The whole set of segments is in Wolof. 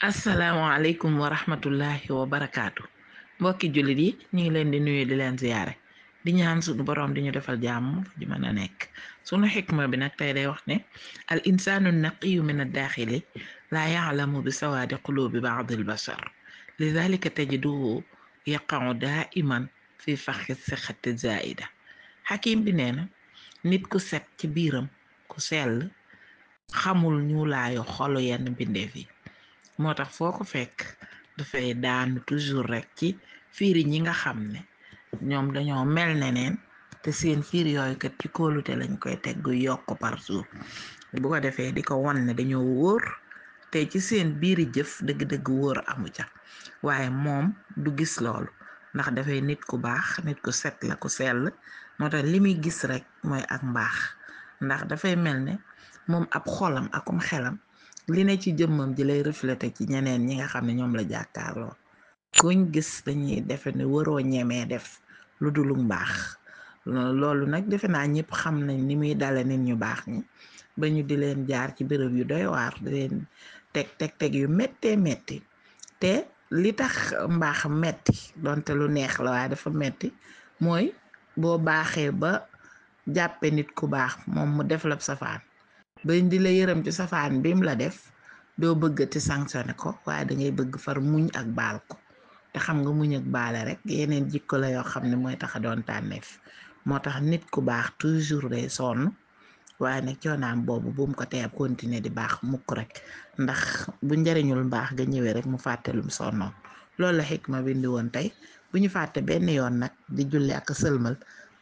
asalaamaaleykum wa rahmatullahi wa barakaatu mbokki jullit yi ñu ngi leen di nuyu di leen ziyaare di ñaan sunu boroom di ñu defal jàmm ji mën a nekk sunu xikma bi nag tey day wax ne al insaanu naqiyu min addaaxili laa yaalamu bi sawaadi quluubi baadi albashar lidalika tajiduhu yaqacu daaiman fi faxi sixati zaida xakim bi nee na nit ku set ci biiram ku sell xamul ñuulaayu xolu yenn mbindeef yi moo tax foo ko fekk dafay daanu toujours rek ci fiiri ñi nga xam ne ñoom dañoo mel neneen te seen fiir yooyu kat ci kóolute lañ koy tegg yokk par jour bu ko defee di ko won ne dañoo wóor te ci seen biiri jëf dëgg-dëgg wóor amu ca waaye moom du gis loolu ndax dafay nit ku baax nit ku set la ku sell moo tax li muy gis rek mooy ak mbaax ndax dafay mel ne moom ab xolam akum xelam li ne ci jëmmam ji lay reflété ci ñeneen ñi nga xam ne ñoom la jàkkaarloo kuñ gis dañuy defe ne waroo ñemee def lu dulu mbaax loolu nag defe naa ñëpp xam nañ ni muy dale nit ñu baax ñi ba ñu di leen jaar ci béréb yu doy waar di leen teg yu méttee metti te li tax mbaax metti donte lu neex la waaye dafa metti mooy boo baaxee ba jàppe nit ku baax moom mu def la safaan bañ di la yërëm ci safaan bim la def doo bëggati sanctionné ko waaye dangay bëgg far muñ ak baal ko te xam nga muñ ak baale rek yeneen jikko la yoo xam ne mooy taxa doon tànneef moo tax nit ku baax toujours day sonn waaye nag coonaam boobu bu mu ko teeb continuer di baax mukk rek ndax bu njariñul mbaax ga ñëwee rek mu fàttelum sonnoon loolu la xikma bindi woon tey bu ñu fàtte benn yoon nag di julli ak sëlmal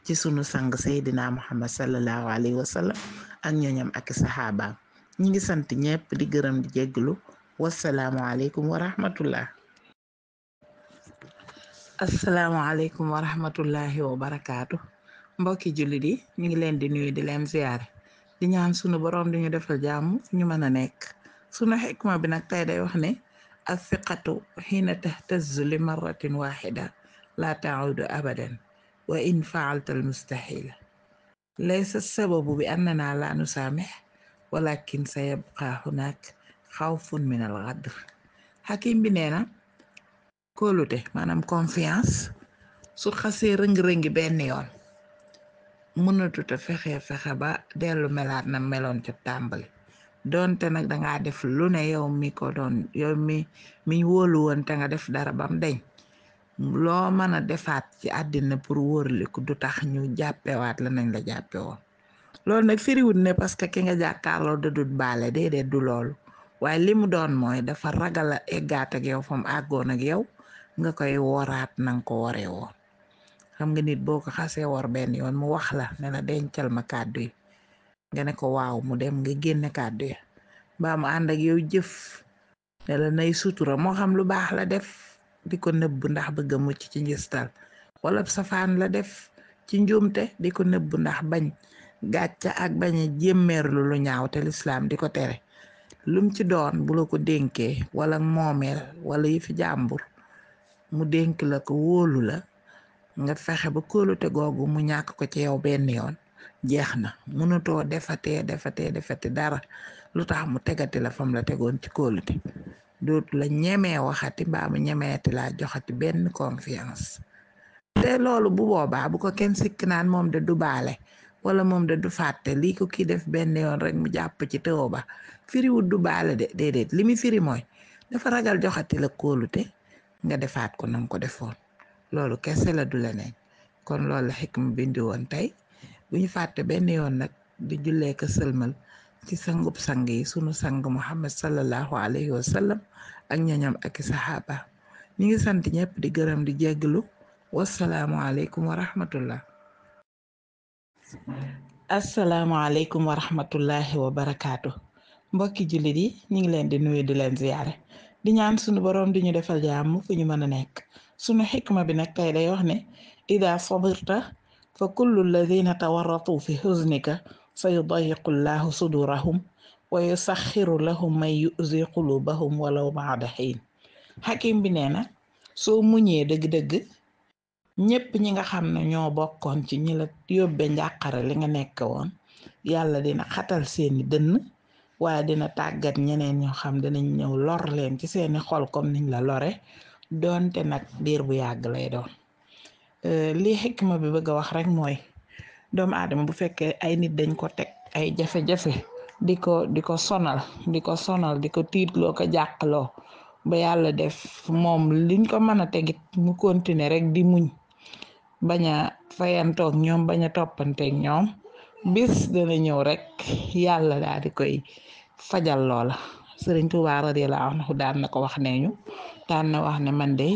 ci sunu sang Seydina Muhammad sallallahu alayhi wa sallam ak ñooñam ak saxaabaam ñi ngi sant ñepp di gërëm di jégglu wasalaamu aleykum wa rahmatullah asalaamaaleykum wa rahmatullahi wa barakaatu mbokki jullit yi ñu ngi leen di nuyu di leen ziyaare di ñaan sunu boroom di ñu defal jàmm fu ñu mën a nekk sunu xikma bi nag tey day wax ne athiqatu xiina tahtazzu li marratin waxida laa taudu abadan wa in faalta almustahila laysa sababu bi annana la nusaamix walakin sa yabqa hunaak xawfun min al gadr xakim bi nee na kóolute maanaam confiance su xasee rëng-rëngi benn yoon mënatuta fexe ba dellu melaat na meloon ca tàmbali doonte nag dangaa def lu ne yow mi ko doon yow mi wóolu woon te nga def dara bam deñ loo mën a defaat ci àddina pour wóorliku du tax ñu jàppewaat la nañ la jàppe woon loolu nag firiwut ne parce que ki nga jàkkaarloo dadut baale déedéet du loolu waaye li mu doon mooy dafa ragal a eggaat ak yow fam àggoon ak yow nga koy woraat nanga ko waree woon xam nga nit boo ko xasee wor benn yoon mu wax la ne la dencal ma kàddu yi nga ne ko waaw mu dem nga génne kàddu yi mbaa mu ànd ak yow jëf ne la nay sutura moo xam lu baax la def di ko nëbb ndax bëgg a mucc ci njistal wala safaan la def ci njuumte di ko nëbb ndax bañ gàcca ak bañ a jémmeerlu lu ñaaw te lislaam di ko tere lum ci doon bu la ko dénkee wala moomeel wala yi fi jàmbur mu dénk la ko wóolu la nga fexe ba kóolute googu mu ñàkk ko ci yow benn yoon jeex na mënutoo defate dara lu tax mu tegati la fam la tegoon ci kóolute dootu la ñemee waxati mbaa mu ñemeeti laa joxati benn confiance te loolu bu boobaa bu ko kenn sikk naan moom de du baale wala moom de du fàtte lii ko kii def benn yoon rek mu jàpp ci tëw ba firiwut du baale de déedéet li mu firi mooy dafa ragal joxati la kóolute nga defaat ko nam ko defoon loolu kese la du leneen kon loolu la xikma bindi woon tey bu ñu fàtte benn yoon nag di jullee ko sëlmal ci sangub sang yi sunu sang Muhammad sallallahu alayhi wa sallam ak ñañam ak saxaaba ñi ngi sant ñëpp di gërëm di jégglu wasalaamu aleykum wa rahmatullah asalaamaaleykum wa rahmatullahi wa barakaatu mbokki jullit yi ñu ngi leen di nuyu di leen ziyaare di ñaan sunu boroom di ñu defal jàmm fu ñu mën a nekk sunu xikma bi nag tey day wax ne ida sabirta fa kullu alladina tawarratu fi huznika sa yudayiqu llahu sudurahum wa yusaxiru lahum man yuzi qulubahum walaw baada xiin xakim bi nee na soo muñee dëgg-dëgg ñépp ñi nga xam ne ñoo bokkoon ci ñi la yóbbe njàqare li nga nekk woon yàlla dina xatal seeni dënn waaye dina tàggat ñeneen ñoo xam dinañ ñëw lor leen ci seeni xol comme niñ la lore doonte nag diir bu yàgg lay doon. lii xikma bi bëgg a wax rek mooy doomu aadama bu fekkee ay nit dañ ko teg ay jafe-jafe di ko sonal di ko tiitloo ko jàqloo ba yàlla def moom liñ ko mën a tegit mu continuer rek di muñ bañ a fayantoog ñoom bañ a toppanteeg ñoom bis dana ñëw rek yàlla daal di koy fajal loola. Sëriñ Tuubaa radiyallaahu anhu daan na ko wax nee ñu daan na wax ne man de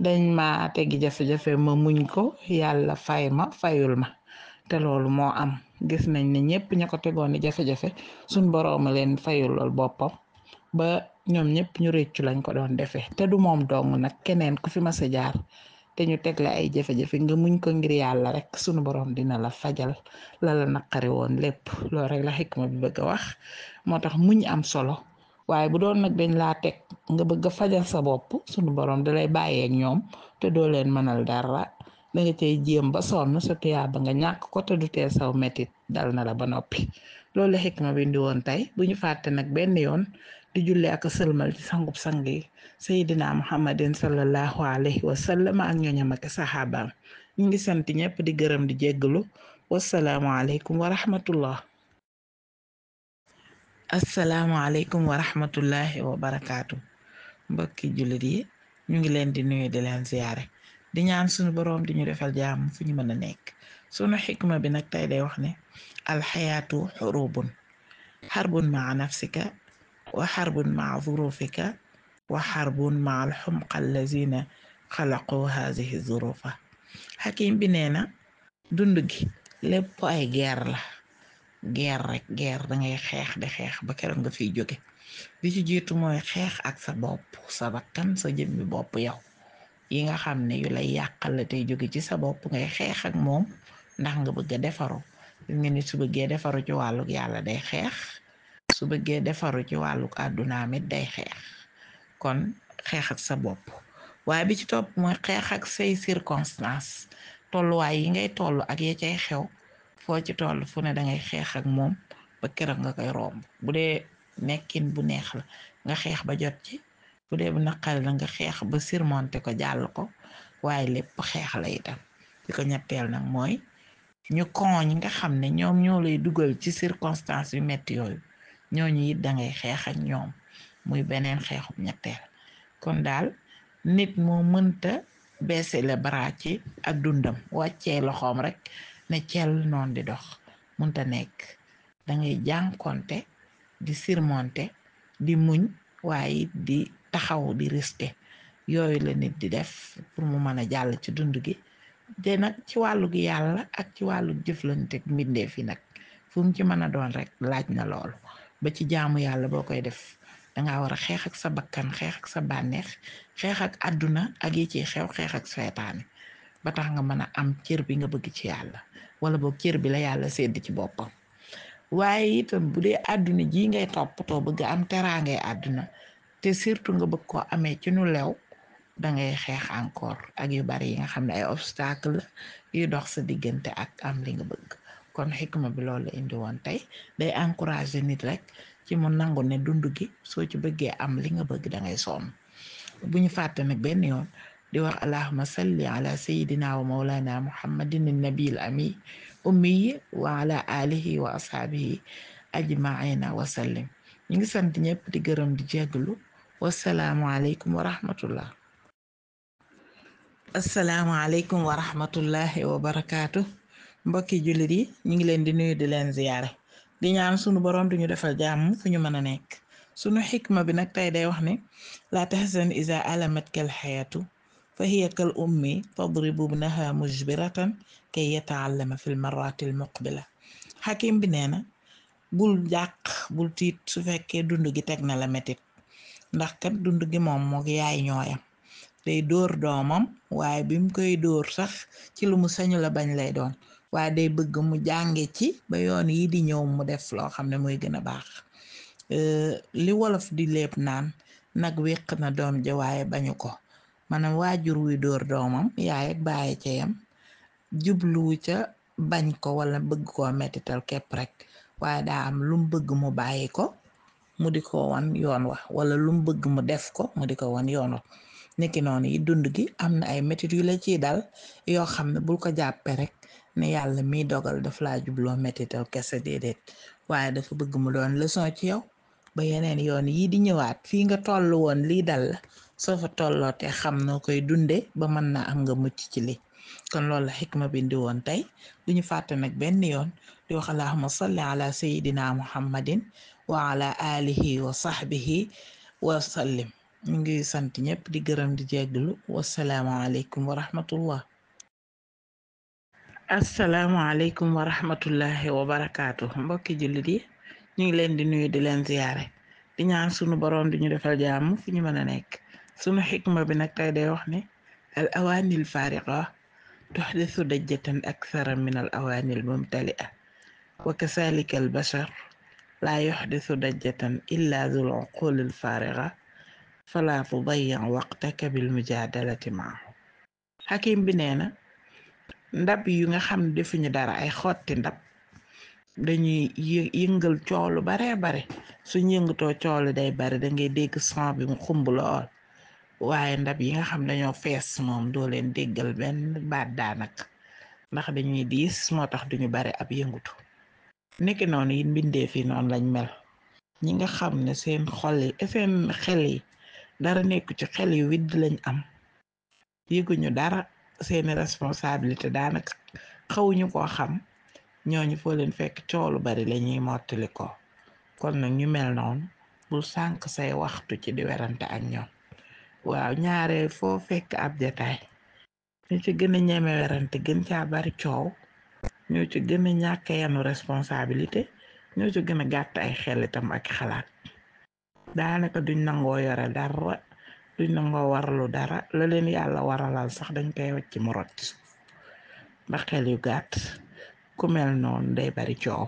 dañ ma tegi jafe-jafe ma muñ ko yàlla fayul ma te loolu moo am. Gis nañ ne ñëpp ña ko tegoon ni jafe-jafe suñ borooma leen fayul lool boppam ba ñoom ñëpp ñu réccu lañ ko doon defee te du moom dong nag keneen ku fi mas a jaar te ñu teg la ay jafe-jafe nga muñ ko ngir yàlla rek sunu borom dina la fajal la naqari woon lépp. Loolu rek la xikma bi bëgg a wax. Moo tax muñ am solo waaye bu doon nag dañ laa teg nga bëgg a fajal sa bopp sunu borom dalay bàyyeek ñoom te doo leen mënal dara da nga cay jéem ba sonn sa tuyaaba nga ñàkk ko te du tee saw metit dal na la ba noppi. Loolu la xikma bi indi woon tey bu ñu fàtte nag benn yoon di julli ak sëlmal ci sangub sang yi Seydina Muhammadin sallallahu alayhi wa sallam ak ñooñam ak saxaabaam. ñu ngi sant ñëpp di gërëm di jéggalu wasalaamu aleykum wa rahmatullah. Asalaamaaleykum wa rahmatullahi wa barakaatu mbokki jullit yi ñu ngi leen di nuyu di leen ziyaare di ñaan sunu boroom di ñu defal jàmm fu ñu mën a nekk. sunu xikma bi nag tey day wax ne alxayaatu xurubun xarbun maa nafsika wa xarbun maa zurufika wa xarbun maa alxumqa allazina xalaqu haadihi zurufa. xakim bi nee na dund gi lépp ay guerre la. guerre da ngay xeex di xeex ba keroog nga fiy jóge li ci jiitu mooy xeex ak sa bopp sa bakkan sa jëmmi bopp yow yi nga xam ne yu lay yàqal la tey jóge ci sa bopp ngay xeex ak moom ndax nga bëgg a defaru. gis nga nit su bëggee defaru ci wàlluk yàlla day xeex su bëggee defaru ci wàlluk àddunaamit day xeex kon xeex ak sa bopp. waaye bi ci topp mooy xeex ak say circonstance tolluwaay yi ngay toll ak ya cay xew foo ci toll fu ne dangay xeex ak moom ba keroog nga koy romb. bu dee nekkin bu neex la nga xeex ba jot ci bu dee bu naqari la nga xeex ba surmonter ko jàll ko waaye lépp xeex la itam. di ko ñetteel nag mooy ñu ñi nga xam ne ñoom ñoo lay dugal ci circonstance yu metti yooyu ñooñu it dangay xeex ak ñoom muy beneen xeexum ñetteel. kon daal nit moo mënta baisser les bras ci ak dundam wàccee loxoom rek ne cell noon di dox munta nekk. dangay jànkonte di surmonter di muñ waaye di taxaw di rester yooyu la nit di def pour mu mën a jàll ci dund gi. te nag ci wàllu gi yàlla ak ci wàllu jëflante mbindeef yi nag fu mu ci mën a doon rek laaj na loolu. ba ci jaamu yàlla boo koy def danga war a xeex ak sa bakkan xeex ak sa bànneex xeex ak àdduna ak yi ciy xew xeex ak seytaane ba tax nga mën a am cër bi nga bëgg ci yàlla wala boog cër bi la yàlla sedd ci boppam. waaye itam bu dee àdduna ji ngay toppatoo bëgg am teraangay àdduna te surtout nga bëgg koo amee ci nu lew dangay xeex encore ak yu bari yi nga xam ne ay obstacle la yu dox sa diggante ak am li nga bëgg. kon xikma bi loolu la indi woon tey day encourager nit rek ci mu nangu ne dund gi soo ci bëggee am li nga bëgg dangay sonn. bu ñu fàtte nag benn yoon di wax allahumma salli ala sayidina wa maulana muhammadin nabil ami ummiyi wa ala alihi wa ashaabihi ajmaina wa sallim. ñu ngi sant ñëpp di gërëm di jégglu wasalaamu aleykum wa rahmatullah. asalaamaaleykum wa rahmatullahi wa barakaatu mbokki jullit yi ñu ngi leen di nuyu di leen ziyaare di ñaan sunu boroom duñu defal jàmm fu ñu mën a nekk. sunu xikma bi nag tey day wax ne laa tahzan iza alamatka alxayatu fa hiya kal ummi tadribu ibnaha mujbiratan kay yataallama fi lmarati almuqbila. xakim bi nee na bul jàq bul tiit su fekkee dund gi teg na la metit ndax kat dund gi moom mook yaay ñooyam day dóor doomam waaye bi mu koy dóor sax ci lu mu sañu la bañ lay doon waaye day bëgg mu jànge ci ba yoon yi di ñëw mu def loo xam ne mooy gën a baax. li wolof di léeb naan nag wéq na doom ja waaye bañu ko maanaam waajur wuy dóor doomam yaay ak bàyyi ca yam jubluwu ca bañ ko wala bëgg koo mettital képp rek waaye daa am lum bëgg mu bàyyi ko mu di ko wan yoon wa wala lu mu bëgg mu def ko mu di ko wan yoon wa nekki noonu yi dund gi am na ay métit yu la ciy dal yoo xam ne bul ko jàppe rek ne yàlla miy dogal daf laa jubloo métital kese déedéet waaye dafa bëgg mu doon leçon ci yow ba yeneen yoon yii di ñëwaat fii nga toll woon lii dal la soo fa tolloote xam noo koy dunde ba mën naa am nga mucc ci li kon loolu la xikma bi ndi woon tey duñu fàtte nag benn yoon di wax allahuma salli ala sayidina muhammadin wa ala alihi wa sahbihi wa sallim ñu ngi sant ñëpp di gërëm di jégglu wasalaamualeykum wa rahmatullah asalaamaaleykum wa rahmatullahi wa barakaatu mbokki jullit yi ñu ngi leen di nuyu di leen ziyaare di ñaan sunu boroom di ñu defal jàmm fu ñu mën a nekk sunu xikma bi nag tey day wax ne al awaanil faariqa tuxdisu dajjatan akthara min al awaanil mumtali'a wa kasalika al bashar laa yuxdisu dajjatan illa zul uqulil faariqa fala tudayya waqtaka bil mujaadalati maahu xakim bi nee na ndab yu nga xam ne defuñu dara ay xotti ndab dañuy yëngal coow lu baree bare suñ yëngatoo coow lu day bari da ngay dégg son bi mu xumb lool waaye ndab yi nga xam dañoo fees moom doo leen déggal benn baat daanaka ndax dañuy diis moo tax duñu bari ab yëngutu nekki noonu yi mbindee fi noonu lañ mel ñi nga xam ne seen xel yi dara nekku ci xel yu widd lañ am yëguñu dara seeni responsabilité daanaka xawuñu koo xam ñooñu foo leen fekk coow lu bari lañuy mottali ko kon nag ñu mel noonu bul sànk say waxtu ci di werante ak ñoom waaw ñaare foo fekk ab jataay ñu ci gën a ñeme werante gën caa bari coow ñoo ci gën a ñàkk yanu responsabilité ñoo ci gën a gàtt ay xel itam ak xalaat daanaka duñ nangoo yore dara duñ nangoo warlu dara la leen yàlla waralal sax dañ koy wacc mu rot ci suuf ndax xel yu gàtt ku mel noonu day bari coow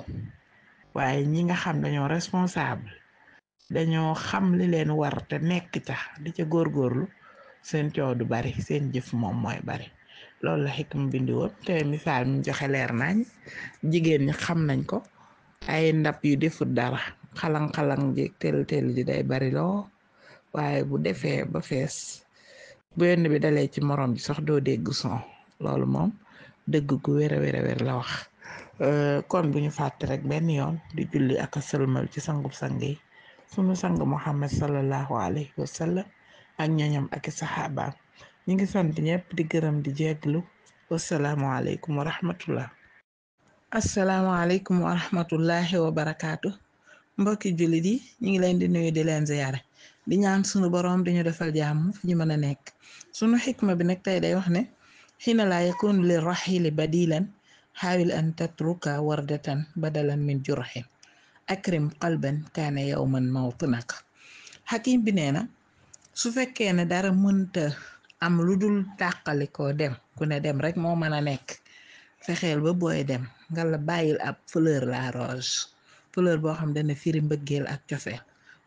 waaye ñi nga xam dañoo responsable dañoo xam li leen war te nekk ca di ca góorgóorlu seen coow du bari seen jëf moom mooy bari loolu la xikma bindi woon te misaal mi joxe leer nañ jigéen ñi xam nañ ko ay ndab yu defut dara xalang-xalang ji tel ji day bari loo waaye bu defee ba fees bu yenn bi dalee ci morom bi sax doo dégg son loolu moom dëgg gu wér a wér la wax kon bu ñu fàtte rek benn yoon di julli ak a sëlmal ci sangub sang yi sunu sang muhammad sallallahu alayhi wa sallam ak ñoñam ak i saxaabaam ñi ngi sant ñëpp di gërëm di jeeglu wasalaamualeykum wa rahmatullah asalaamaaleykum wa rahmatullahi wa barakaatu mbokki jullit yi ñu ngi leen di nuyu di leen ziyaare di ñaan sunu boroom di ñu defal jàmm fu ñu mën a nekk sunu xikma bi nag tey day wax ne xiina laa yakunu li raxili badilan xaawil an tatruka wardatan badalan min jurxin akrim qalban kaane yawman mawtinak xakim bi nee na su fekkee ne dara mënta am lu dul tàqali ko dem ku ne dem rek moo mën a nekk fexeel ba booy dem nga la bàyyil ab fleur la rose fleur boo xam dana firi mbëggeel ak cofeel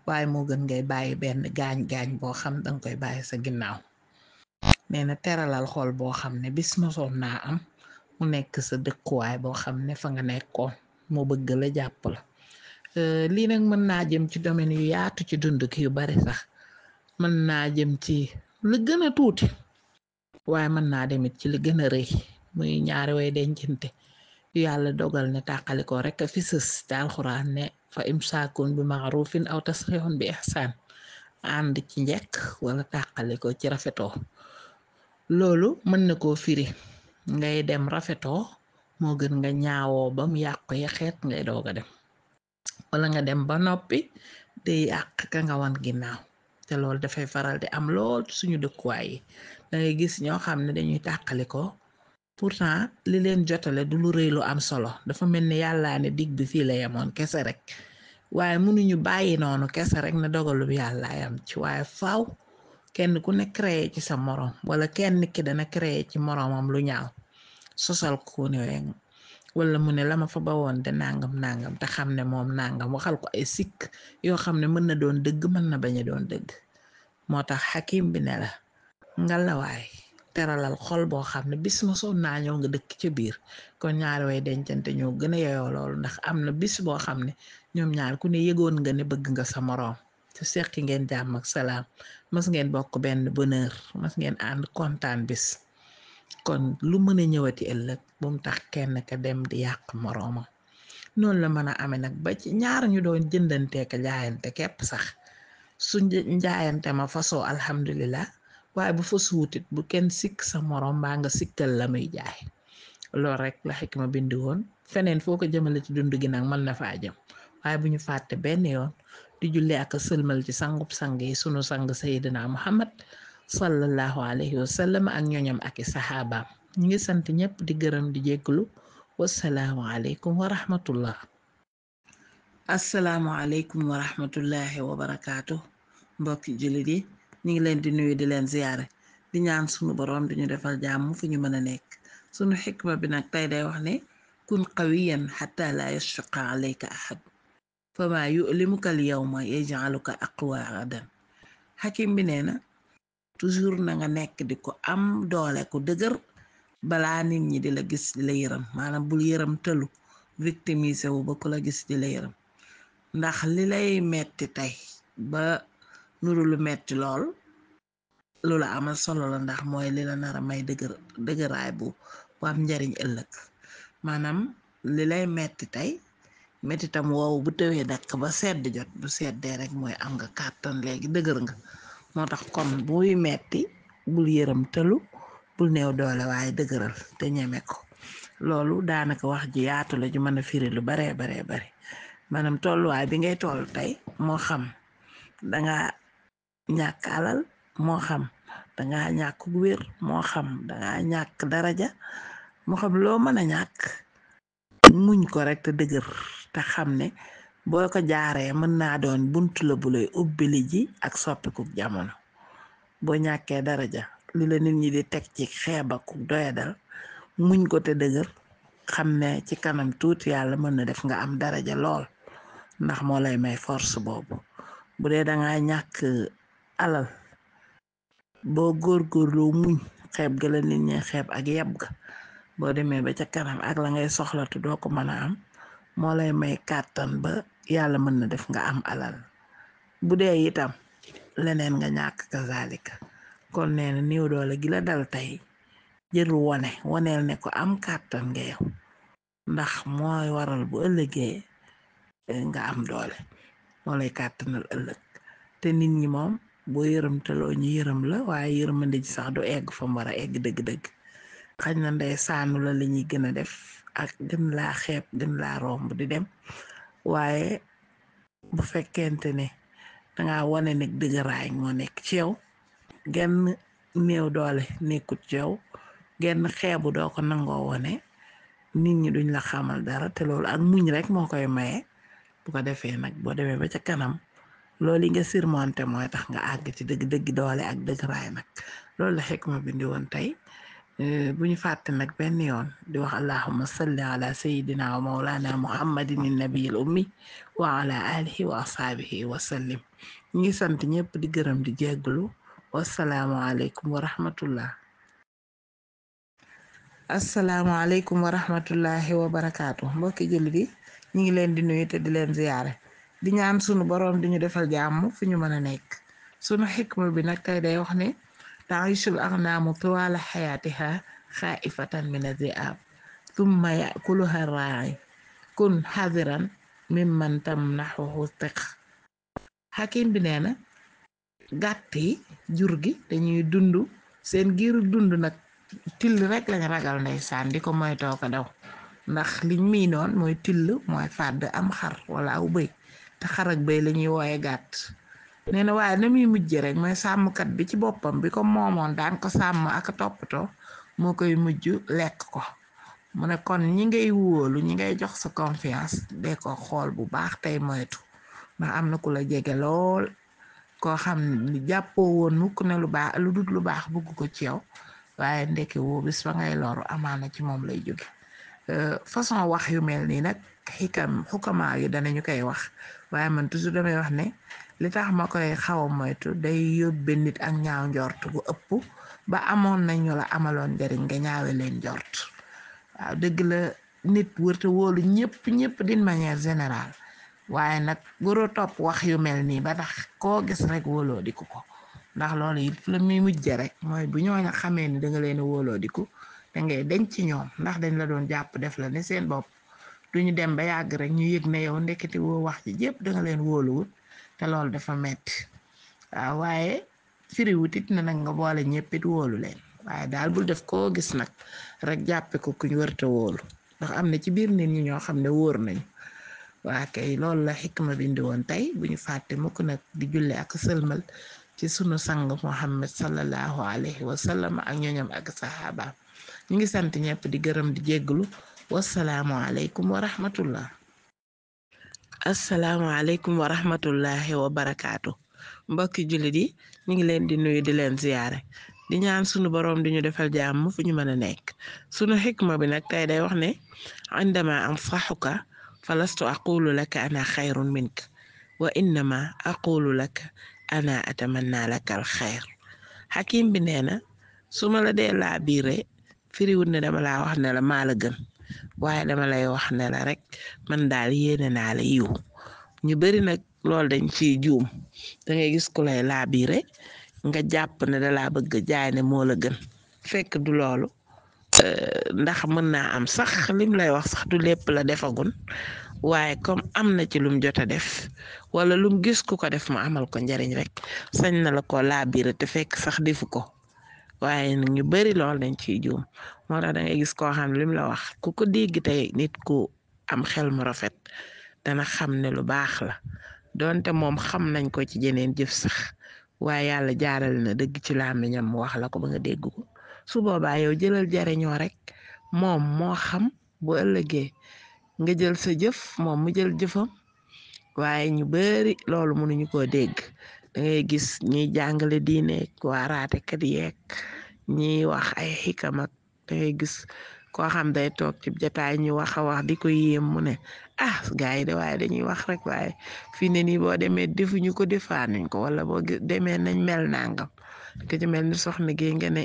waaye moo gën ngay bàyyi benn gaañ-gaañ boo xam danga koy bàyyi sa ginnaaw nee na teralal xol boo xam ne bis mosoon naa am mu nekk sa dëkkuwaay boo xam ne fa nga nekkoon mu bëgg la jàpp la lii nag mën naa jëm ci domaine yu yaatu ci dund ki yu bari sax mën naa jëm ci lu gën a tuuti waaye mën naa demit ci li gën a rëy muy ñaari way dencante yu yàlla dogal ne tàqalikoo rek a fi sës te alxuraan ne fa imsaakun bi maarufin aw tasrihun bi ihsaan ànd ci njekk wala tàqalikoo ci rafetoo loolu mën na koo firi ngay dem rafetoo moo gën nga ñaawoo bam yàqu yaxeet ngay dooga dem wala nga dem ba noppi di yàq ka nga wan ginnaaw te loolu dafay faral di am lool suñu dëkkuwaay yi dangay gis ñoo xam ne dañuy tàqalikoo pourtant li leen jotale du lu rëy lu am solo dafa mel ni yàllaa ne dig bi fii la yemoon kese rek waaye mënuñu bàyyi noonu kese rek ne dogalub yàlla yam ci waaye faaw kenn ku ne créé ci sa morom wala kenn ki dana créé ci moromam lu ñaaw sosal ko ne wala mu ne la ma fa bawoon de nangam te xam ne moom nangam waxal ko ay sikk yoo xam ne mën na doon dëgg mën na bañ a doon dëgg moo tax xakim bi ne la ngalawaay teralal xol boo xam ne bis ma soon naa ñëw nga dëkk ca biir kon ñaari way dencante ñoo gën a yeyoo loolu ndax am na bis boo xam ne ñoom ñaar ku ne yëgoon nga ne bëgg nga sa moroom te seqi ngeen jàmm ak salaam mas ngeen bokk benn bonheur mas ngeen ànd kontaan bis kon lu mën a ñëwati ëllëg bu mu tax kenn ka dem di yàq moroomam noonu la mën a amee nag ba ci ñaar ñu doon jëndantee ka jaayante képp sax su njaayante ma fasoo alhamdulillah waaye bu fa suutit bu kenn sikk sa moroom mbaa nga sikkal la muy jaay loolu rek la xikma bindi woon feneen foo ko jëmale ci dund gi nag mën na faa jëm waaye bu ñu fàtte benn yoon di julli ak a sëlmal ci sangub sang yi sunu sang sayidina muhammad sallallahu alayhi wa sallam ak ñoñam ak i saxaabaam ñu ngi sant ñëpp di gërëm di jégglu wasalaamu aleykum wa rahmatullah assalaamu aleykum wa rahmatullahi wa barakaatu mbokki jullit yi ñu ngi leen di nuyu di leen ziyaare di ñaan sunu boroom di ñu defal jàmm fu ñu mën a nekk sunu xikma bi nag tey day wax ne kun qawiyan xatta la yashqa alayka ahad fama yu'limuka al yawma yaj'aluka aqwa gadan xakim bi nee na toujours na nga nekk di ko am doole ku dëgër balaa nit ñi di la gis di la yërëm maanaam bul yërëm tëlu victimisé wu ba ku la gis di la yërëm ndax li lay metti tey ba nuru lu metti lool lu la amal solo la ndax mooy li la nara may dëgëraay bu am njariñ ëllëg maanaam li lay metti tey mettitam woowu bu tëwee dakk ba sedd jot bu seddee rek mooy am nga kàttan léegi dëgër nga moo tax kon buy metti bul yërëm tëlu bul néew doole waaye dëgëral te ñeme ko loolu daanaka wax ji yaatu la ju mën a firi lu baree bare maanaam tolluwaay bi ngay toll tey moo xam danga ñàkk alal moo xam danga ñàkk wér moo xam danga ñàkk daraja moo xam loo mën a ñàkk muñ ko rek te dëgër te xam ne boo ko jaaree mën naa doon buntu la bu lay ubbili ji ak soppiku jamono boo ñàkkee daraja li la nit ñi di teg ci xeebaku doyadal muñ ko te dëgër xam ne ci kanam tuuti yàlla mën na def nga am daraja lool ndax moo lay may force boobu bu dee danga ñàkk alal boo góorgóorloo muñ xeeb ga la nit ñi xeeb ak yeb ga boo demee ba ca kanam ak la ngay soxlatu doo ko mën a am moo lay may kàttan ba yàlla mën na def nga am alal bu dee itam leneen nga ñàkk kazalika kon nee na néew doole gi la dal tey jëru woneel ne ko am kàttan nga yow ndax mooy waral bu ëllëgee nga am doole moo lay kàttanal ëllëg te nit ñi moom boo yërëmtaloo ñu yërëm la waaye yërëmande ji sax du egg fa mu war a egg dëgg-dëgg xañ na ndey saanu la lañuy gën a def ak gën laa xeeb gën laa romb di dem waaye bu fekkente ne danga wone nekk dëgëraay moo nekk ci yow genn néew doole nekkut ci yow genn xeebu doo ko nangoo wone nit ñi duñ la xamal dara te loolu ak muñ rek moo koy maye bu ko defee nag boo demee ba ca kanam loolu yi nga surmonté mooy tax nga àgg ci dëgg-dëgg doole ak dëgëraay nag loolu la xikma bi ndi woon tey bu ñu fàtte nag benn yoon di wax allahumma salli ala sayidina wa maulana muhammadin nabiyil ummi wa ala alihi wa ashaabihi wa sallim ñu ngi sant ñëpp di gërëm di jégglu wassalaamu aleykum wa rahmatullah asalaamaaleykum wa rahmatullahi wa barakaatu mbokki jullit yi ñu ngi leen di nuyu te di leen ziyaare di ñaan sunu boroom di ñu defal jàmm fu ñu mën a nekk sunu xikma bi nag tey day wax ne taishul aghnaamu tuwaala xayaatiha xaaifatan min adhi'aab thumma yakuluha raa'i kun xadiran mimman tamnaxuhu tiq xakim bi nee na gàtt yi jur gi dañuy dund seen giiru dund nag till rek lañ ragal ndeysaan di ko moytoo ko daw ndax liñ miinoon mooy till mooy fàdd am xar wala aw bëy te xar ak bëy lañuy wooye gàtt nee na waaye na muy mujje rek mooy sàmmkat bi ci boppam bi ko moomoon daan ko sàmm ak toppatoo moo koy mujj lekk ko mu ne kon ñi ngay wóolu ñi ngay jox sa confiance de ko xool bu baax tey moytu ndax am na ku la jege lool koo xam ni jàppoo woon mukk ne lu baax lu dut lu baax bugg ko ci yow waaye ndekki woo bis fa ngay loru amaana ci moom lay jóge façon wax yu mel nii nag xukamaa yi danañu koy wax waaye man toujours damay wax ne li tax ma koy xaw a moytu day yóbbe nit ak ñaaw njort gu ëpp ba amoon nañu la amaloon njariñ nga ñaawe leen njort. waaw dëgg la, nit wërta wóolu ñëpp d'une manière générale, waaye nag waroo topp wax yu mel nii ba tax koo gis rek wóoloo diku ko, ndax loolu it la muy mujje rek mooy bu ñooñu xamee ni danga leen wóoloo diku da ngay denc ci ñoom, ndax dañ la doon jàpp def la ne seen bopp. duñu dem ba yàgg rek ñu yëg ne yow ndeketi woo wax ji jépp danga leen wóoluwut, te loolu dafa metti. waaw waaye firiwut it na nag nga boole ñëppit wóolu leen, waaye daal bul def koo gis nag rek jàppe ko kuñ wërta wóolu, ndax am na ci biir nit ñi ñoo xam ne wóor nañu. waa kay loolu la xikma bindi woon tey bu ñu fàtte mukk nag di julli ak sëlmal ci sunu sang Muhammad sallallahu alayhi wa sallam ak ñoñam ak saxaabaam. ñu ngi sant ñëpp di gërëm di jégglu. wasalaamu aleykum wa rahmatullah. assalaamu aleykum wa rahmatullahi wa barakaatu. mbokki jullit yi ñu ngi leen di nuyu di leen ziyaare di ñaan sunu boroom di ñu defal jàmm fu ñu mën a nekk. sunu xikma bi nag tey day wax ne indama ansaxuka falastu aqulu laka ana xayrun minka wa innama aqulu laka ana atamanna laka al xayr. xakim bi nee na su ma la dee laa biire firiwut ne dama laa wax ne la maa la gën, waaye dama lay wax ne la rek man daal yéene naa la yiw. ñu bari nag loolu dañ ciy juum, da ngay gis ku lay laa biire nga jàpp ne dalaa bëgg jaay ne moo la gën, fekk du loolu. ndax mën naa am sax lim lay wax sax du lépp la defagun, waaye comme am na ci lum jot a def wala lum gis ku ko def mu amal ko njariñ rek sañ na la ko laabiire te fekk sax defu ko. waaye nag ñu bari lool dañ ciy juum, moo tax da ngay gis koo xam ne lim la wax ku ko dégg tey nit ku am xel mu rafet dana xam ne lu baax la, donte moom xam nañ ko ci jeneen jëf sax, waaye yàlla jaaral na dëgg ci làmmiñam mu wax la ko ba nga dégg ko. su boobaa yow jëlal jariñoo rek, moom moo xam bu ëllëgee nga jël sa jëf moom mu jël jëfam. waaye ñu bari loolu mënuñu koo dégg, da ngay gis ñiy jàngale diine waaraatekat yeeg ñiy wax ay xikam ak da ngay gis koo xam day toog ci jataay ñu wax a wax di ko yéem mu ne gaa yi de waaye dañuy wax rek, waaye fii ne nii boo demee defuñu ko defaanuñ ko, wala boo demee nañ mel nangam ko ci mel ni soxna gi nga ne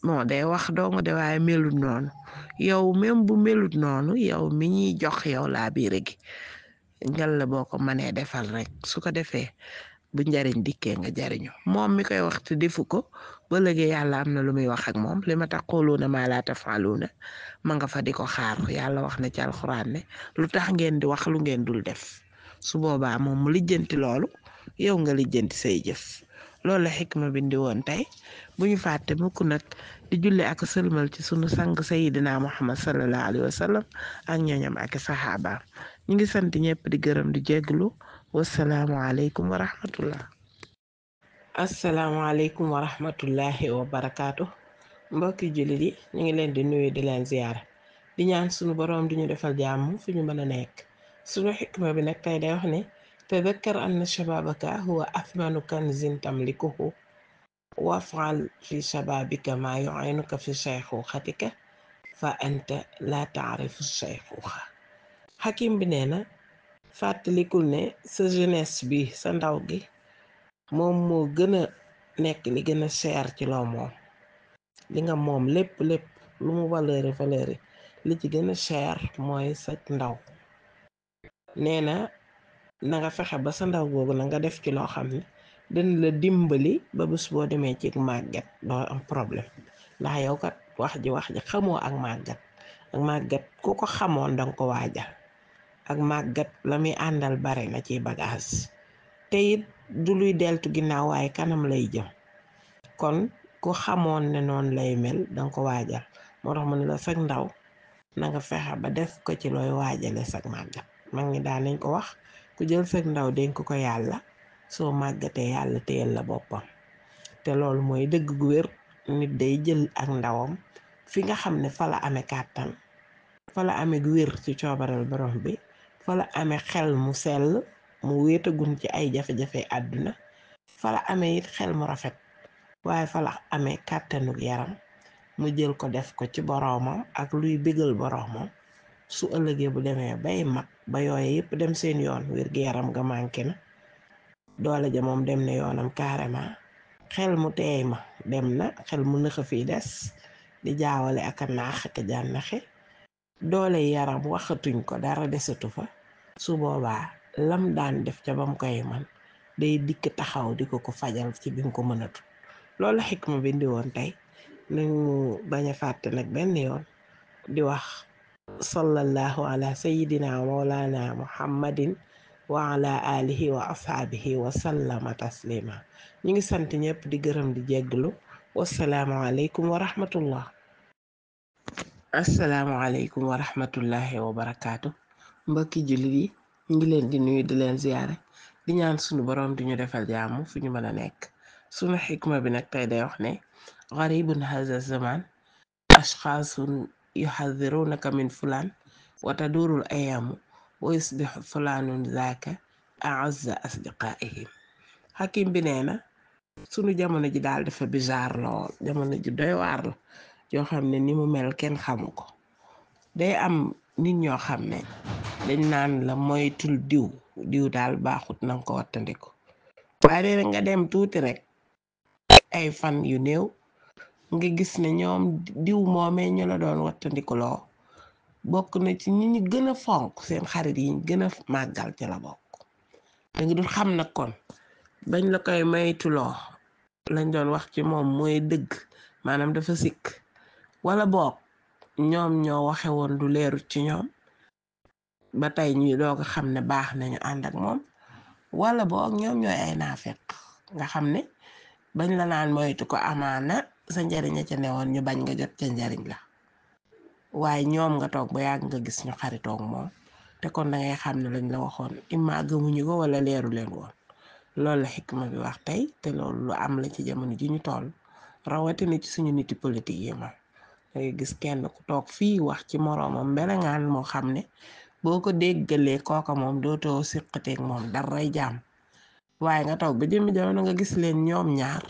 moo day wax dong de waaye melut noonu. yow même bu melut noonu yow mi ñuy jox yow laa biire gi ngal la boo ko mënee defal rek, su ko defee bu njariñ dikkee nga jariñu. moom mi koy wax te defu ko ba léegi yàlla am na lu muy wax ak moom, li ma taquluuna maa laa taf'aluuna ma nga fa di ko xaar. yàlla wax na ci alxuraan ne lu tax ngeen di wax lu ngeen dul def. su boobaa moom mu lijjanti loolu, yow nga lijjanti say jëf. loolu la xikma bindi woon tey bu ñu fàtte mukk nag di julli ak sëlmal ci sunu sang sayidina Muhammad sallallahu alayhi wa sallam ak ñooñam ak saxaabaam. ñu ngi sant ñëpp di gërëm di jégglu. wasalaamu aleykum wa rahmatullah. assalaamu aleykum wa rahmatullahi wa barakaatu. mbokki jullit yi ñu ngi leen di nuyu di leen ziyaara di ñaan sunu boroom di ñu defal jàmm fu ñu mën a nekk. sunu xikma bi nag tey day wax ne tadakkar anna shababaka huwa athmanu kanzin tamlikuhu waf'al fi shababika ma yu'inuka fi shaykhukatika fa anta la ta'rifu shaykhuka. xakim bi nee na fàttalikul ne sa jeunesse bi sa ndaw gi moom moo gën a nekk li gën a cher ci loo moom. li nga moom lépp lu mu valeur li ci gën a cher mooy sa ndaw. nee na nga fexe ba sa ndaw googu na nga def ci loo xam ne dana la dimbali ba bés boo demee ci màgget doo am problème, ndax yow kat wax ji xamoo ak màgget ku ko xamoon danga ko waajal. ak màggat la muy àndal bare na ci bagage te it du luy deltu ginnaaw waaye kanam lay jëm, kon ku xamoon ne noonu lay mel danga ko waajal. moo tax mu ne la sag ndaw na nga fexe ba def ko ci looy waajale sag màggat. mag ñi daan nañ ko wax, ku jël sag ndaw dénk ko yàlla soo màggatee yàlla téyel la boppam. te loolu mooy dëgg gu wér. nit day jël ak ndawam fi nga xam ne fa la amee kàttan, fa la amee gu wér ci coobaral borom bi, fa la amee xel mu sell mu wéetagun ci ay jafe-jafe àdduna, fa la amee it xel mu rafet, waaye fa la amee kàttanug yaram mu jël ko def ko ci boroomam ak luy bégal boroomam. su ëllëgee bu demee bay mag ba yooye yépp dem seen yoon, wér gi yaram nga manqué na, doole ja moom dem na yoonam carrément xel mu teey ma dem na xel mu nëxa fii des di jaawale ak a naax ak a jànnaxe doole yaram waxatuñ ko dara desatu fa su boobaa lam daan def ca bam koy man day dikk taxaw di ko fajal ci bi mu ko mënatu loolu xikma bi ndi woon tey nañu bañ a fàtte nag benn yoon di wax sallallahu ala sayidina mawlana muhammadin wa ala alihi wa ashaabihi wa sallama taslima ñu ngi sant ñëpp di gërëm di jégglu wassalaamu aleykum wa rahmatullah. asalaamualeykum wa rahmatullahi wa barakaatu mbokki jullit yi ñu ngi leen di nuyu di leen ziyaare di ñaan sunu boroom di ñu defal jàmm fu ñu mën a nekk. sunu xikma bi nag tey day wax ne garibun haza zaman ashxaasun yuxadirunaka min fulaan wa tadurul ayaamu wa yusbixu fulaanun zaaka aazza asdiqaihim. xakim bi nee na sunu jamono ji daal dafa bizarre lool, jamono ji doy waar la yoo xam ne ni mu mel kenn xamu ko. day am nit ñoo xam ne dañ naan la moytul diw daal baaxut nanga ko wattandiku, waaye dee nga dem tuuti rek ay fan yu néew nga gis ne ñoom diw moomee ñu la doon wattandikuloo bokk na ci ñi ñu gën a fonk seen xarit yi gën a màggal ci la bokk. da nga dul xam nag kon bañ la koy maytuloo lañ doon wax ci moom mooy dëgg, maanaam dafa sikk, wala boog ñoom ñoo waxe woon du leerut ci ñoom ba tey ñuy doog a xam ne baax nañu ànd ak moom, wala boog ñoom ñooy ay naafeq nga xam ne bañ la naan moytu ko amaana sa njariñ ca newoon ñu bañ nga jot ca njariñ la, waaye ñoom nga toog ba yàgg nga gis ñu xaritoog moom te kon da ngay xam ne lañ la waxoon imma gëmuñu ko wala leeru leen woon. loolu la xikma bi wax tey te loolu lu am la ci jamono ji ñu toll, rawatina ci suñu niti politique yi moom dangay gis kenn ku toog fii wax ci moroomam mbelengaan moo xam ne boo ko déggalee kooka moom dootoo siqateeg moom daray jaam, waaye nga toog ba jëmmi jamono nga gis leen ñoom ñaar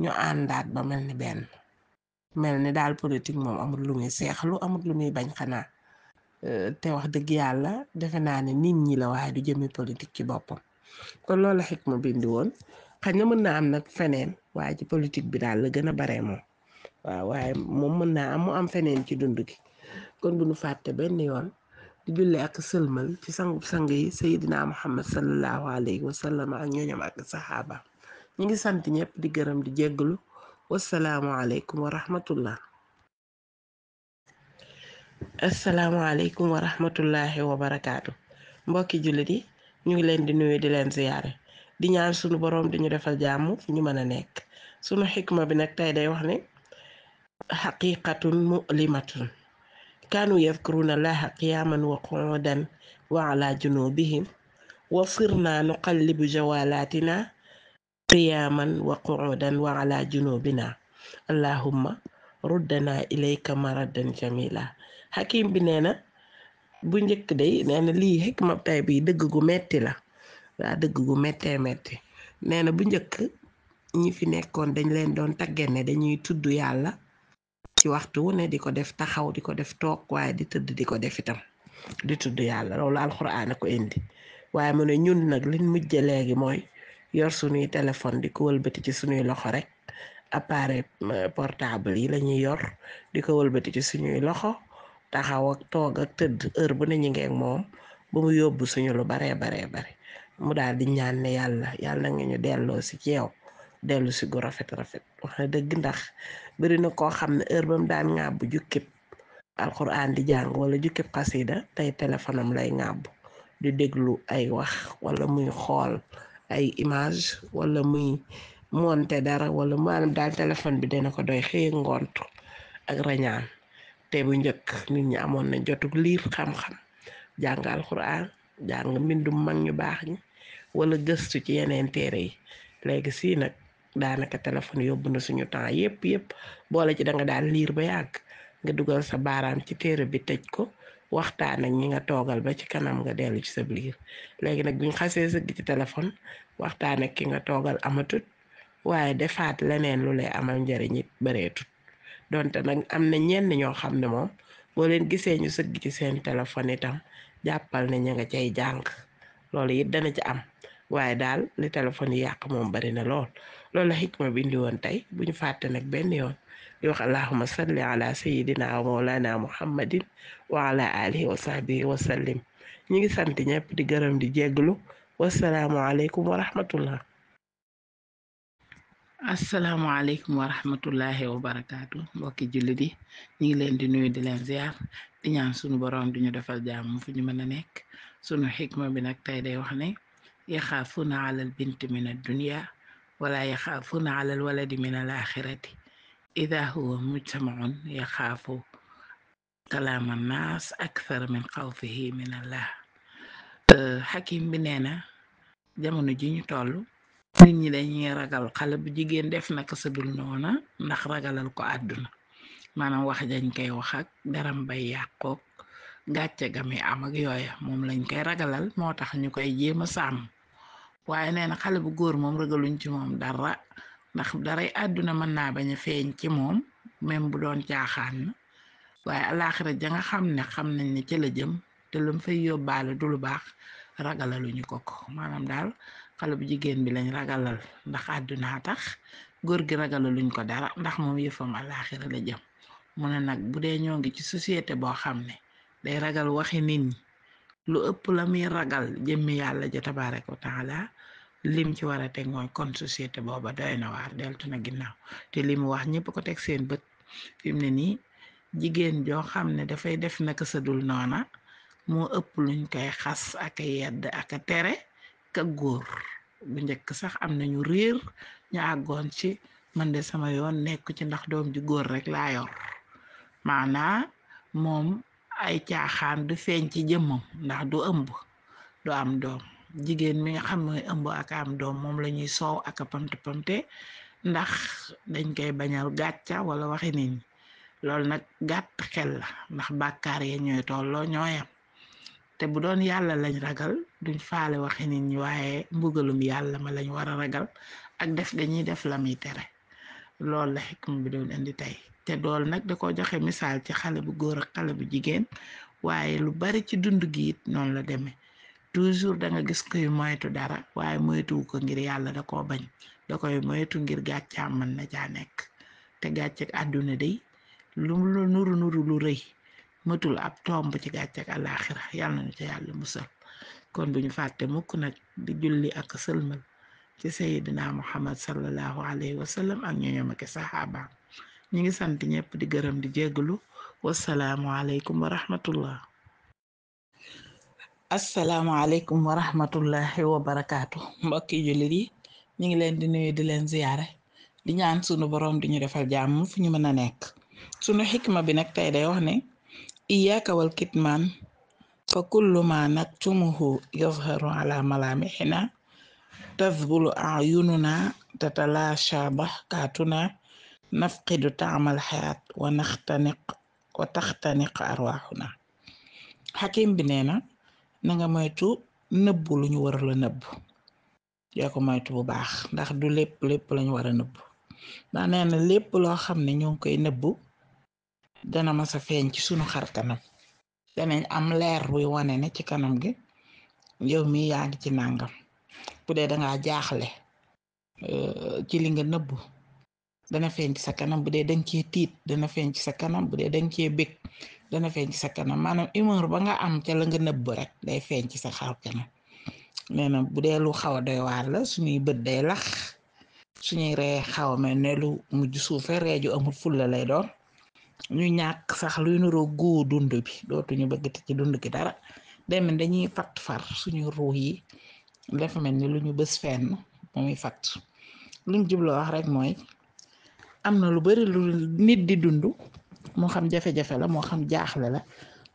ñu àndaat ba mel ni benn, mel ni daal politique moom amul lu muy seexlu amul lu muy bañ xanaa. te wax dëgg yàlla defe naa ne nit ñi la waaye du jëmmi politique ci boppam. kon loolu la xikma bindi woon, xëy na mën naa am nag feneen waaye ci politique bi daal la gën a baree moom. waaw waaye moom mën naa am mu am feneen ci dund gi. kon bu nu fàtte benn yoon di julli ak sëlmal ci sang yi sayidina muhammad sallallahu alayhi wa sallam ak ñooñam ak saxaaba. ñu ngi sant ñëpp di gërëm di jégglu wassalaamu aleykum wa rahmatullah. asalaamaaleykum wa rahmatullahi wa barakaatu mbokki jullit yi ñu ngi leen di nuyu di leen ziyaare di ñaan sunu boroom di ñu defal jàmm fu ñu mën a nekk. sunu xikma bi nag tey day wax ne xaqiqatun mu'limatun kaanu yadkuruna allaha qiyaman wa qu'udan wa ala junubihim wa sirna nuqallibu jawalatina qiyaman wa qu'udan wa ala junubina allahumma ruddana ilayka maradan jamila. xakim bi nee na bu njëkk day nee na lii xikma tay bi dëgg gu metti la, waa dëgg gu mettee metti. nee na bu njëkk ñi fi nekkoon dañ leen doon taggene dañuy tudd yàlla ci waxtu wu ne di ko def taxaw di ko def toog waaye di tëdd di ko def itam di tudd yàlla, loolu alxuraan a ko indi. waaye mu ne ñun nag liñ mujje léegi mooy yor suñuy téléphone di ko wëlbati ci suñuy loxo rek, appareil portable yi lañuy yor di ko wëlbati ci suñuy loxo taxaw ak toog ak tëdd heure bu ne ñu ngeeg moom ba mu yóbbu suñu lu baree bare mu daal di ñaan ne yàlla nga ñu delloo si ci yow dellu si gu rafet wax na dëgg, ndax bari na koo xam ne heure ba mu daan ŋàbbu jukkib alxuraan di jàng wala jukkib xasida tey téléphone am lay ŋàbbu di déglu ay wax wala muy xool ay image wala muy monter dara wala maanaam daal téléphone bi dina ko doy xëy ngont ak rañaan. te bu njëkk nit ñi amoon na jotug liir xam-xam jàng alxuraan jàng mbindum mag ñu baax ñi wala gëstu ci yeneen téere yi. léegi sii nag daanaka téléphone yóbbu na suñu temps yépp boole ci danga daal liir ba yàgg nga dugal sa baaraam ci téere bi tëj ko waxtaan ak ñi nga toogal ba ci kanam nga dellu ci sa liir. léegi nag buñ xasee sëgg ci téléphone waxtaan ak ki nga toogal amatut, waaye defaat leneen lu lay amal njariñ it bareetut. donte nag am na ñenn ñoo xam ne moom boo leen gisee ñu sëgg ci seen téléphone itam jàppal ne ña nga cay jàng, loolu it dana ci am waaye daal li téléphone yi yàq moom bari na lool loolu la xikma bi indi woon tey bu ñu fàtte nag benn yoon di wax allahuma salli ala sayidina wa mawlana muhammadin wa ala alihi wa sahbihi wa sallim ñi ngi sant ñëpp di gërëm di jégglu wasalaamu aleykum wa rahmatullah. asalaamaaleykum wa rahmatullahi wa barakaatu mbokki jullit yi ñu ngi leen di nuyu di leen ziar di ñaan sunu borom di ñu defal jàmm fu ñu mën a nekk sunu xikma bi nag tey day wax ne yaxaafuna alal binti min addunia wala yaxaafuna alal waladi min al axirati ida huwa mujtamaun yaxaafu kalaama naas akthar min xawfihi min allah xakim bi nee na jamono ji ñu toll nit ñi dañuy ragal xale bu jigéen def naka sa dul noona ndax ragalal ko àdduna maanaam wax dañ koy wax ak daram bay yàqook gàcce gami am ak yooya moom lañ koy ragalal moo tax ñu koy jéema sàmm waaye nee na xale bu góor moom ragaluñ ci moom dara ndax daray àdduna mën naa bañ a feeñ ci moom même bu doon caaxaan na waaye alaaxira ja nga xam ne xam nañ ne ca la jëm te lam fay yóbbaale du lu baax ragalaluñu ko maanaam daal xale bu jigéen bi lañ ragalal ndax àddunaa tax góor gi ragalaluñ ko dara ndax moom yëfam alaaxira la jëm mu ne nag bu dee ñoo ngi ci société boo xam ne day ragal waxi nit ñi lu ëpp la muy ragal jëmmi yàlla ja tabaaraka wa taala lim ci war a teg mooy kon société booba doy na waar deltu na ginnaaw te li mu wax ñëpp ko teg seen bët fi mu ne nii jigéen joo xam ne dafay def naka sadul noona moo ëpp luñ koy xas ak a yedd ak a tere ka góor bu njëkk sax am nañu réer ñu àggoon ci man de sama yoon nekk ci ndax doom ju góor rek laa yor maanaa moom ay caaxaan du feeñ ci jëmmam ndax du ëmb du am doom jigéen mi nga xam mooy ëmb ak am doom moom lañuy soow ak a pamte ndax dañ koy bañal gàcca wala waxi nit ñi loolu nag gàtt xel la ndax bàkkaar ya ñooy tolloo ñooyam te bu doon yàlla lañ ragal duñ faale waxi nit ñi waaye mbugalum yàlla ma lañ war a ragal ak def dañuy def la muy tere loolu la xikma bi doon indi tey te dool nag da ko joxe misaal ci xale bu góor ak xale bu jigéen waaye lu bari ci dund gi it noonu la demee toujours da nga gis koy moytu dara waaye moytuwu ko ngir yàlla da koo bañ da koy moytu ngir gàccaam mën na caa nekk te gàccek àdduna day lu la nuru nuru lu rëy mëtul ab tomb ci gàccek àllaaxira yàlla nañu ca yàlla musal kon bu ñu fàtte mukk nag di julli ak sëlmal ci sayidina muhammad sallallahu alayhi wa sallam ak ñoñom ak saxaabaam ñi ngi sant ñëpp di gërëm di jégglu wasalaamu aleykum wa rahmatullah. asalaamaaleykum wa rahmatullahi wa barakaatu mbokki jullit yi ñu ngi leen di nuyu di leen ziyaare di ñaan sunu boroom di ñu defal jàmm fu ñu mën a nekk sunu xikma bi nag tey day wax ne iyaaka wal kitmaan fa kullu ma naktumuhu yazharu ala malaamixina tazbulu ayununa tatalaasha baxkaatuna nafqidu taamal xayaat wa taxtaniq arwaaxuna xakim bi nee na nga moytu nëbbu lu ñu war la nëbb yoo ko moytu bu baax ndax du lépp lañu war a nëbb ndax nee na lépp loo xam ne ñoo ngi koy nëbb dana masa feeñ ci sunu xar kanam danañ am leer buy wane ne ci kanam gi yow mi yaa ngi ci nàngam bu dee dangaa jaaxle ci li nga nëbb dana feeñ ci sa kanam bu dee danga cee tiit dana feeñ ci sa kanam bu dee danga cee bég dana feeñ ci sa kanam maanaam humeur ba nga am ca la nga nëbb rek day feeñ ci sa xar kanam nee na bu dee lu xaw a doy waar la suñuy bët day lax suñuy ree xaw a mel ne lu mujj suufe reeju amul fulla lay doon ñu ñàkk sax luy nuroo guu dund bi dootuñu bëggati ci dund gi dara demen dañuy fatt far suñu ruux yi dafa mel ni lu ñu bës fenn muy fatt luñ jubloo wax rek mooy am na lu bari lu nit di dund moo xam jafe-jafe la moo xam jaaxle la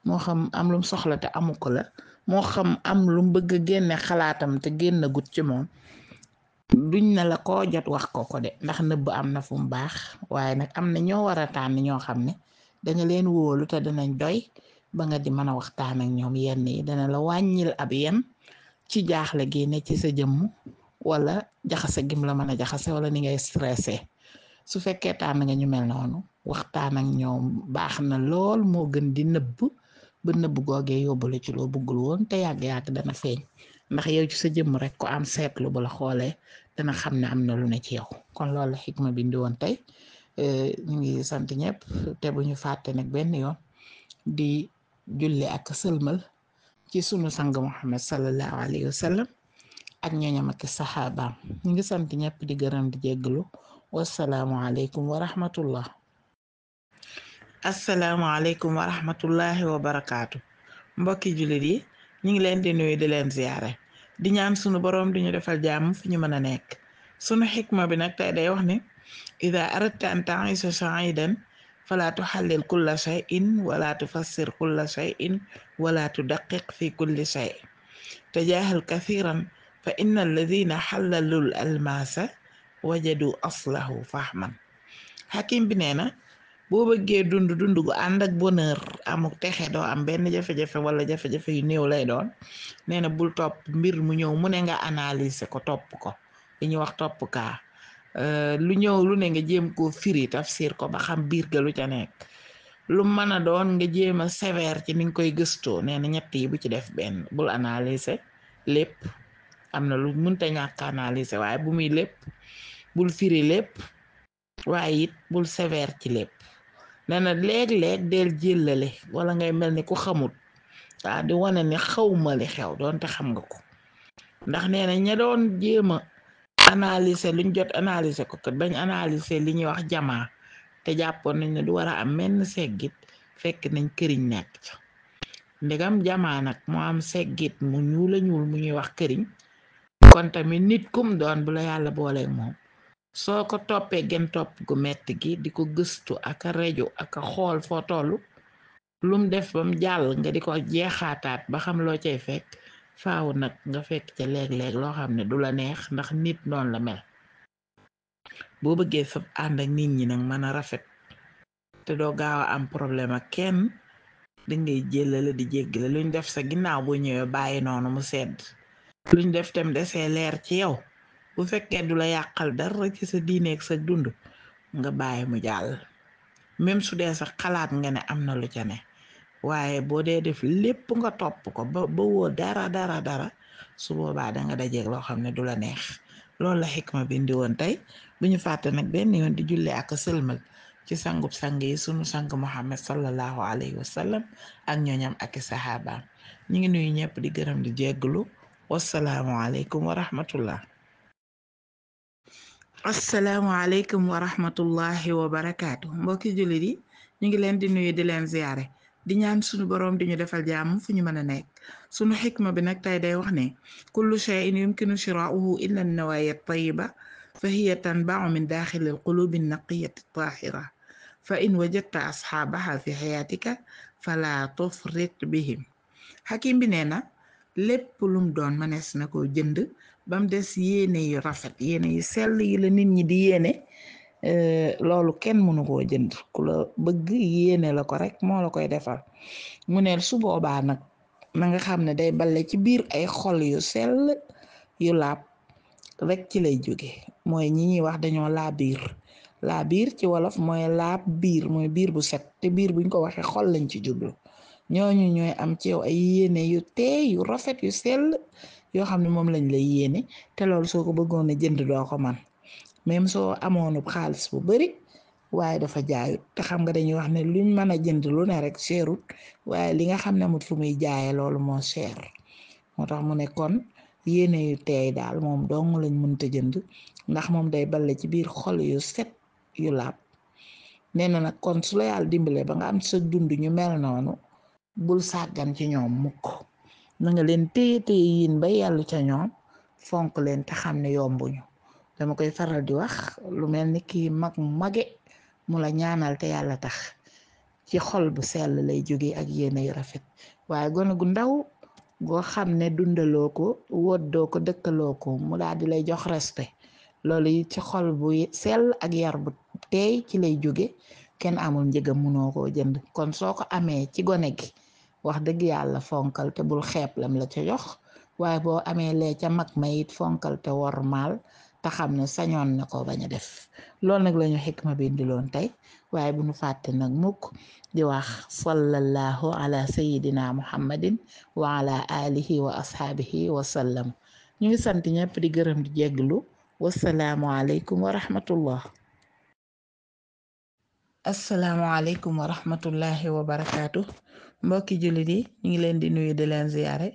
moo xam am lum soxla te amu ko la moo xam am lum bëgg a génne xalaatam te génn gut ci moom duñ na la ko jot wax ko de ndax nëbb am na fu mu baax waaye nag am na ñoo war a tànn ñoo xam ne danga leen wóolu te danañ doy ba nga di mën a waxtaan ak ñoom yenn yi dana la wàññil ab yen ci jaaxle gi ne ci sa jëmm wala jaxase gim la mën a jaxase wala ni ngay stressé su fekkee tànn nga ñu mel noonu waxtaan ak ñoom baax na lool moo gën di nëbb ba nëbb googee yóbbale ci loo bëggul woon te yàgg-yàgg dana feeñ ndax yow ci sa jëmm rek ko am seetlu bu la xoolee dana xam ne am na lu ne ci yow kon loolu la xikma bi indi woon tey ñu ngi sant ñëpp te bu ñu fàtte nag benn yoon di julli ak sëlmal ci sunu sang Muhammad sallallahu alayhi wa sallam ak ñooñam ak saxaabaam ñu ngi sant ñëpp di gërëm di jégglu wasalaamualeykum wa rahmatullah asalaamualeykum wa rahmatullahi wa barakaatu mbokki jullit yi ñu ngi leen di nuyu di leen ziyaare di ñaan sunu boroom di ñu defal jàmm fi ñu mën a nekk sunu xikma bi nag tey day wax ne ida aradta an taisha saidan fala tuxallil kulla shayin wala tufassir kulla shayin wala tudaqiq fi kulli shay tajahal kathiran fa inna alladina xallalul almaasa wajadu aslahu fahman xakim bi nee na boo bëggee dund gu ànd ak bonheur amuk texe doo am benn jafe-jafe wala jafe-jafe yu néew lay doon nee na bul topp mbir mu ñëw mu ne nga analyser ko topp ko li ñuy wax topp kaa lu ñëw lu ne nga jéem koo firi tafsir ko ba xam biir ga lu ca nekk lu mën a doon nga jéem a sévère ci ni nga koy gëstoo nee na ñett yi bu ci def benn bul analyser lépp am na lu mënta ñàkk analyser waaye bu muy lépp bul firi lépp waaye it bul sévère ci lépp nee na léeg-léeg del jëllale wala ngay mel ni ku xamut di wane ni xawma li xew doonte xam nga ko ndax nee na ña doon jéem a analyser luñ jot analyser ko kat bañ analyser li ñuy wax jamaa te jàppoon nañ ne du war a am menn seggit fekk nañ këriñ nekk ca ndegam jamaa nag moo am seggit mu ñuul mu ñuy wax këriñ kon tamit nit kum doon bu la yàlla booleeg moom soo ko toppee gen topp gu metti gi di ko gëstu ak a reju ak a xool foo tollu lum def bam jàll nga di ko jeexaataat ba xam loo cay fekk faaw nag nga fekk ca léeg-léeg loo xam ne du la neex ndax nit noonu la mel boo bëggee sab ànd ak nit ñi nag mën a rafet te doo gaaw a am problème ak kenn dangay jëlale di jéggale luñ def sa ginnaaw bu ñëwee bàyyi noonu mu sedd luñ def tam desee leer ci yow bu fekkee du la yàqal dara ci sa diine ak sa dund nga bàyyi mu jàll même su dee sax xalaat nga ne am na lu ca ne waaye boo dee def lépp nga topp ko ba woo dara su boobaa danga dajeeg loo xam ne du la neex loolu la xikma bi indi woon tey bu ñu fàtte nag benn yoon di julli ak sëlmal ci sangub sang yi sunu sang Muhammad sallallahu alayhi wa sallam ak ñooñam ak saxaabaam ñu ngi nuyu ñëpp di gërëm di jégglu wasalaamualeykum wa rahmatullah asalaamualeykum wa rahmatullahi wa barakaatu mbokki jullit yi ñu ngi leen di nuyu di leen ziyaare di ñaan sunu boroom di ñu defal jàmm fu ñu mën a nekk sunu xikma bi nag tey day wax ne kullu shay'in yumkinu shiraa'uhu illa an-nawaaya at-tayyiba fa hiya tanba'u min daaxili al-quluubi an-naqiyyati at-taahira fa in wajadta asxaabaha fi xayaatika fala tufrit bihim xakim bi nee na lépp lum doon mënees na ko jënd bam des yéene yu rafet yéene yu sell yi la nit ñi di yéene loolu kenn mënu koo jënd ku la bëgg yéene la ko rek moo la koy defal mu ne su boobaa nag na nga xam ne day balle ci biir ay xol yu sell yu laab rek ci lay jóge mooy ñi ñuy wax dañoo laa biir ci wolof mooy laab biir mooy biir bu set te biir buñ ko waxee xol lañ ci jublu ñooñu ñooy am ci yow ay yéene yu teey yu rafet yu sell yoo xam ne moom lañ lay yéene te loolu soo ko bëggoon a jënd doo ko man même soo amoonu xaalis bu bari waaye dafa jaayut te xam nga dañuy wax ne luñ mën a jënd lu ne rek cherut waaye li nga xam ne amut fu muy jaaye loolu moo cher moo tax mu ne kon yéene yu teey daal moom dong lañ mënta jënd ndax moom day balle ci biir xol yu set yu laab nee na nag kon su la yàlla dimbale ba nga am sa dund ñu mel noonu bul sàggan ci ñoom mukk na nga leen téye yin ba yàllu ca ñoom fonk leen te xam ne yombuñu dama koy faral di wax lu mel ni kii mage mu la ñaanal te yàlla tax ci xol bu sell lay jóge ak yéene yu rafet waaye gone gu ndaw goo xam ne dundaloo ko woddoo ko dëkkaloo ko mu daal di lay jox respect loolu it ci xol bu sell ak yar bu teey ci lay jóge kenn amul njëgam munoo koo jënd kon soo ko amee ci gone gi wax dëgg yàlla fonkal te bul xeeb lam la ca jox waaye boo amee lee ca mag ma it fonkal te wormaal te xam ne sañoon na ko bañ a def loolu nag lañu xikma bi indiloon tey waaye bu ñu fàtte nag mukk di wax sallallahu ala sayidina muhammadin wa ala alihi wa ashaabihi wa sallam ñu ngi sant ñëpp di gërëm di jégglu wasalaamu aleykum wa rahmatullah asalaamualeykum wa rahmatullahi wa barakaatu mbokki jullit yi ñu ngi leen di nuyu di leen ziyaare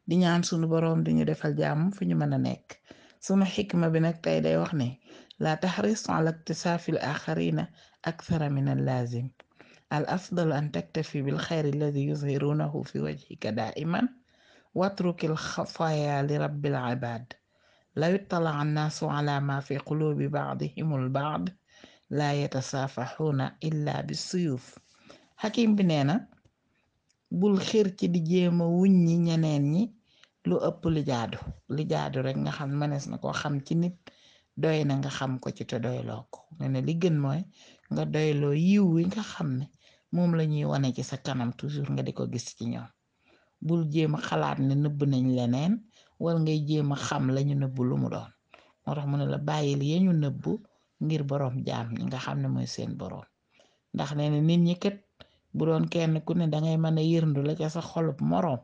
di ñaan sunu boroom di ñu defal jàmm fu ñu mën a nekk sunu xikma bi nag tey day wax ne la taxris ala iktisaafi l axarina akthara min al laazim al afdalu an taktafi bil xayri alladi yuzhirunahu fi wajhika daiman watruki l xafaaya li rabbil ibaad law ittala annaasu ala ma fi qulubi baadihim al baad laa yatasaafaxuuna illa bi suyuf xakim bi nee na bul xir ci di jéema wuññi ñeneen ñi lu ëpp li jaadu rek nga xam mënees na ko xam ci nit doy na nga xam ko ci te doyloo ko nee na li gën mooy nga doyloo yiw wi nga xam ne moom la ñuy wane ci sa kanam toujours nga di ko gis ci ñoom bul jéema xalaat ne nëbb nañ leneen wala ngay jéema xam lañu nëbb lu mu doon moo tax mu ne la bàyyil yeñu nëbb ngir boroom jaam ñi nga xam ne mooy seen boroom ndax nee na nit ñi kat bu doon kenn ku ne dangay mën a yërndu la ca sa xolub moroom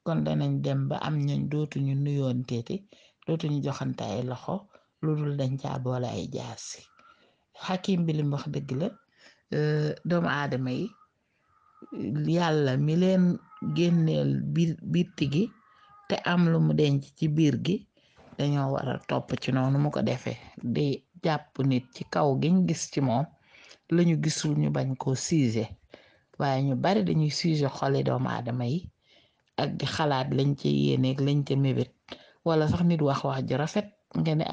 kon danañ dem ba am ñañ dootuñu nuyoon teeti dootuñu joxante ay loxo lu dul dañ caa boole ay jaasi xakim bi lim wax dëgg la doomu aadama yi yàlla mi leen génneel bitti gi te am lu mu denc ci biir gi dañoo war a topp ci noonu mu ko defee di jàpp nit ci kaw giñ gis ci moom lañu gisul ñu bañ koo siise waaye ñu bari dañuy siise xoli doomu aadama yi ak di xalaat lañ ca yéeneeg lañ ca mébét wala sax nit wax ju rafet nga ne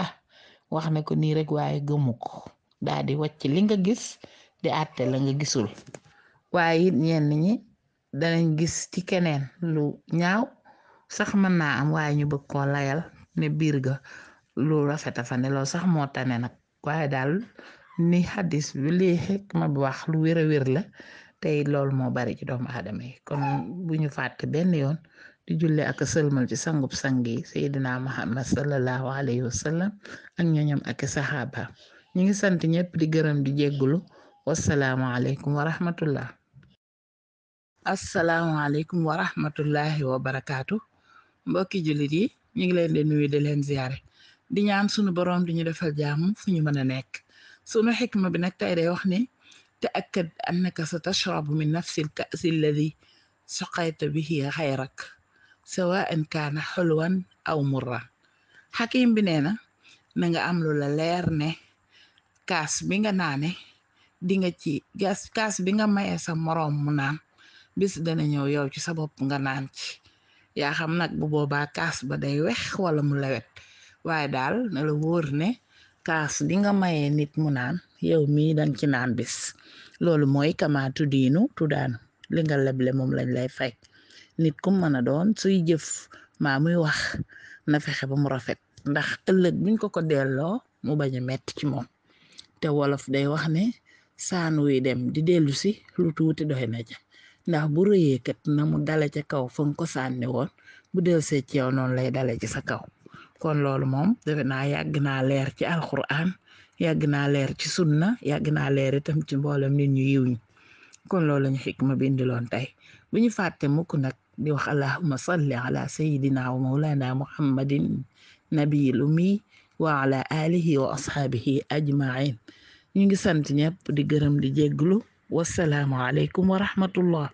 wax ne ko nii rek waaye gëmu ko daal di wàcc li nga gis di àtte la nga gisul waaye it ñenn ñi danañ gis ci keneen lu ñaaw sax mën naa am waaye ñu bëgg koo layal ne biir ga lu rafet a fa ne loolu sax moo tane nag waaye daal ni xadis bi lii xikma bi wax lu wér a wér la tey loolu moo bari ci doomu aadama yi kon bu ñu fàtte benn yoon di julle ak sëlmal ci sangub sangi seydina muhammad sallallahu alayhi wa sallam ak ñoñam ak saxaaba ñu ngi sant ñëpp di gërëm di jéggulu wasalaamu aleykum wa rahmatullah asalaamualeykum wa rahmatullahi wa barakaatu mbokki jullit yi ñu ngi leen di nuyu di leen ziyaare di ñaan sunu boroom di ñu defal jàmm fu ñu mën a nekk sunu xikma bi nag tey day wax ne ta'akkad annaka sa tashrabu min nafsi al-ka'si alladi saqayta bihi xayrak sawa'an kaana xulwan aw murran xakim bi nee na nga am lu la leer ne kaas bi nga naane di nga ci kaas bi nga maye sa moroom mu naan bis dana ñëw yow ci sa bopp nga naan ci yaa xam nag bu boobaa kaas ba day wex wala mu lewet waaye daal na la wóor ne kaas bi nga mayee nit mu naan yow mii dang ci naan bis loolu mooy kama tuddiinu tuddaanu li nga leble moom lañ lay fay nit ku mën a doon suy jëf maa muy wax na fexe ba mu rafet ndax ëllëg buñ ko delloo mu bañ a metti ci moom te wolof day wax ne saan wuy dem di dellu si lu tuuti doy na ja ndax bu rëyee kat na mu dale ca kaw fa nga ko sànni woon bu del see ci yow noonu lay dale ci sa kaw kon loolu moom defe naa yàgg naa leer ci alquran yàgg naa leer ci sunna yàgg naa leer itam ci mboolem nit ñu yiw ñi kon loolu lañu xikma bi indiloon tey bu ñu fàtte mukk nag di wax allahumma salli ala sayidina wa maulana muhammadin nabiyil ummi wa ala alihi wa ashaabihi ajmain ñu ngi sant ñëpp di gërëm di jégglu wasalaamu aleykum wa rahmatullah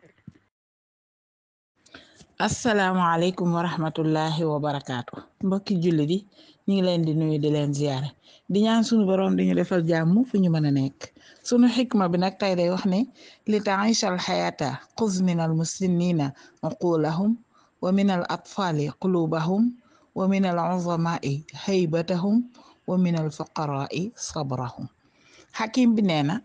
asalaamualeykum wa rahmatullahi wa barakaatu mbokki jullit yi ñu ngi leen di nuyu di leen ziyaare di ñaan sunu boroom di ñu defal jàmm fu ñu mën a nekk sunu xikma bi nag tey day wax ne li taisha al xayata xuz min al muslimina uqulahum wa min al atfali qulubahum wa min al uzamai haybatahum wa min al fuqarai sabrahum xakim bi nee na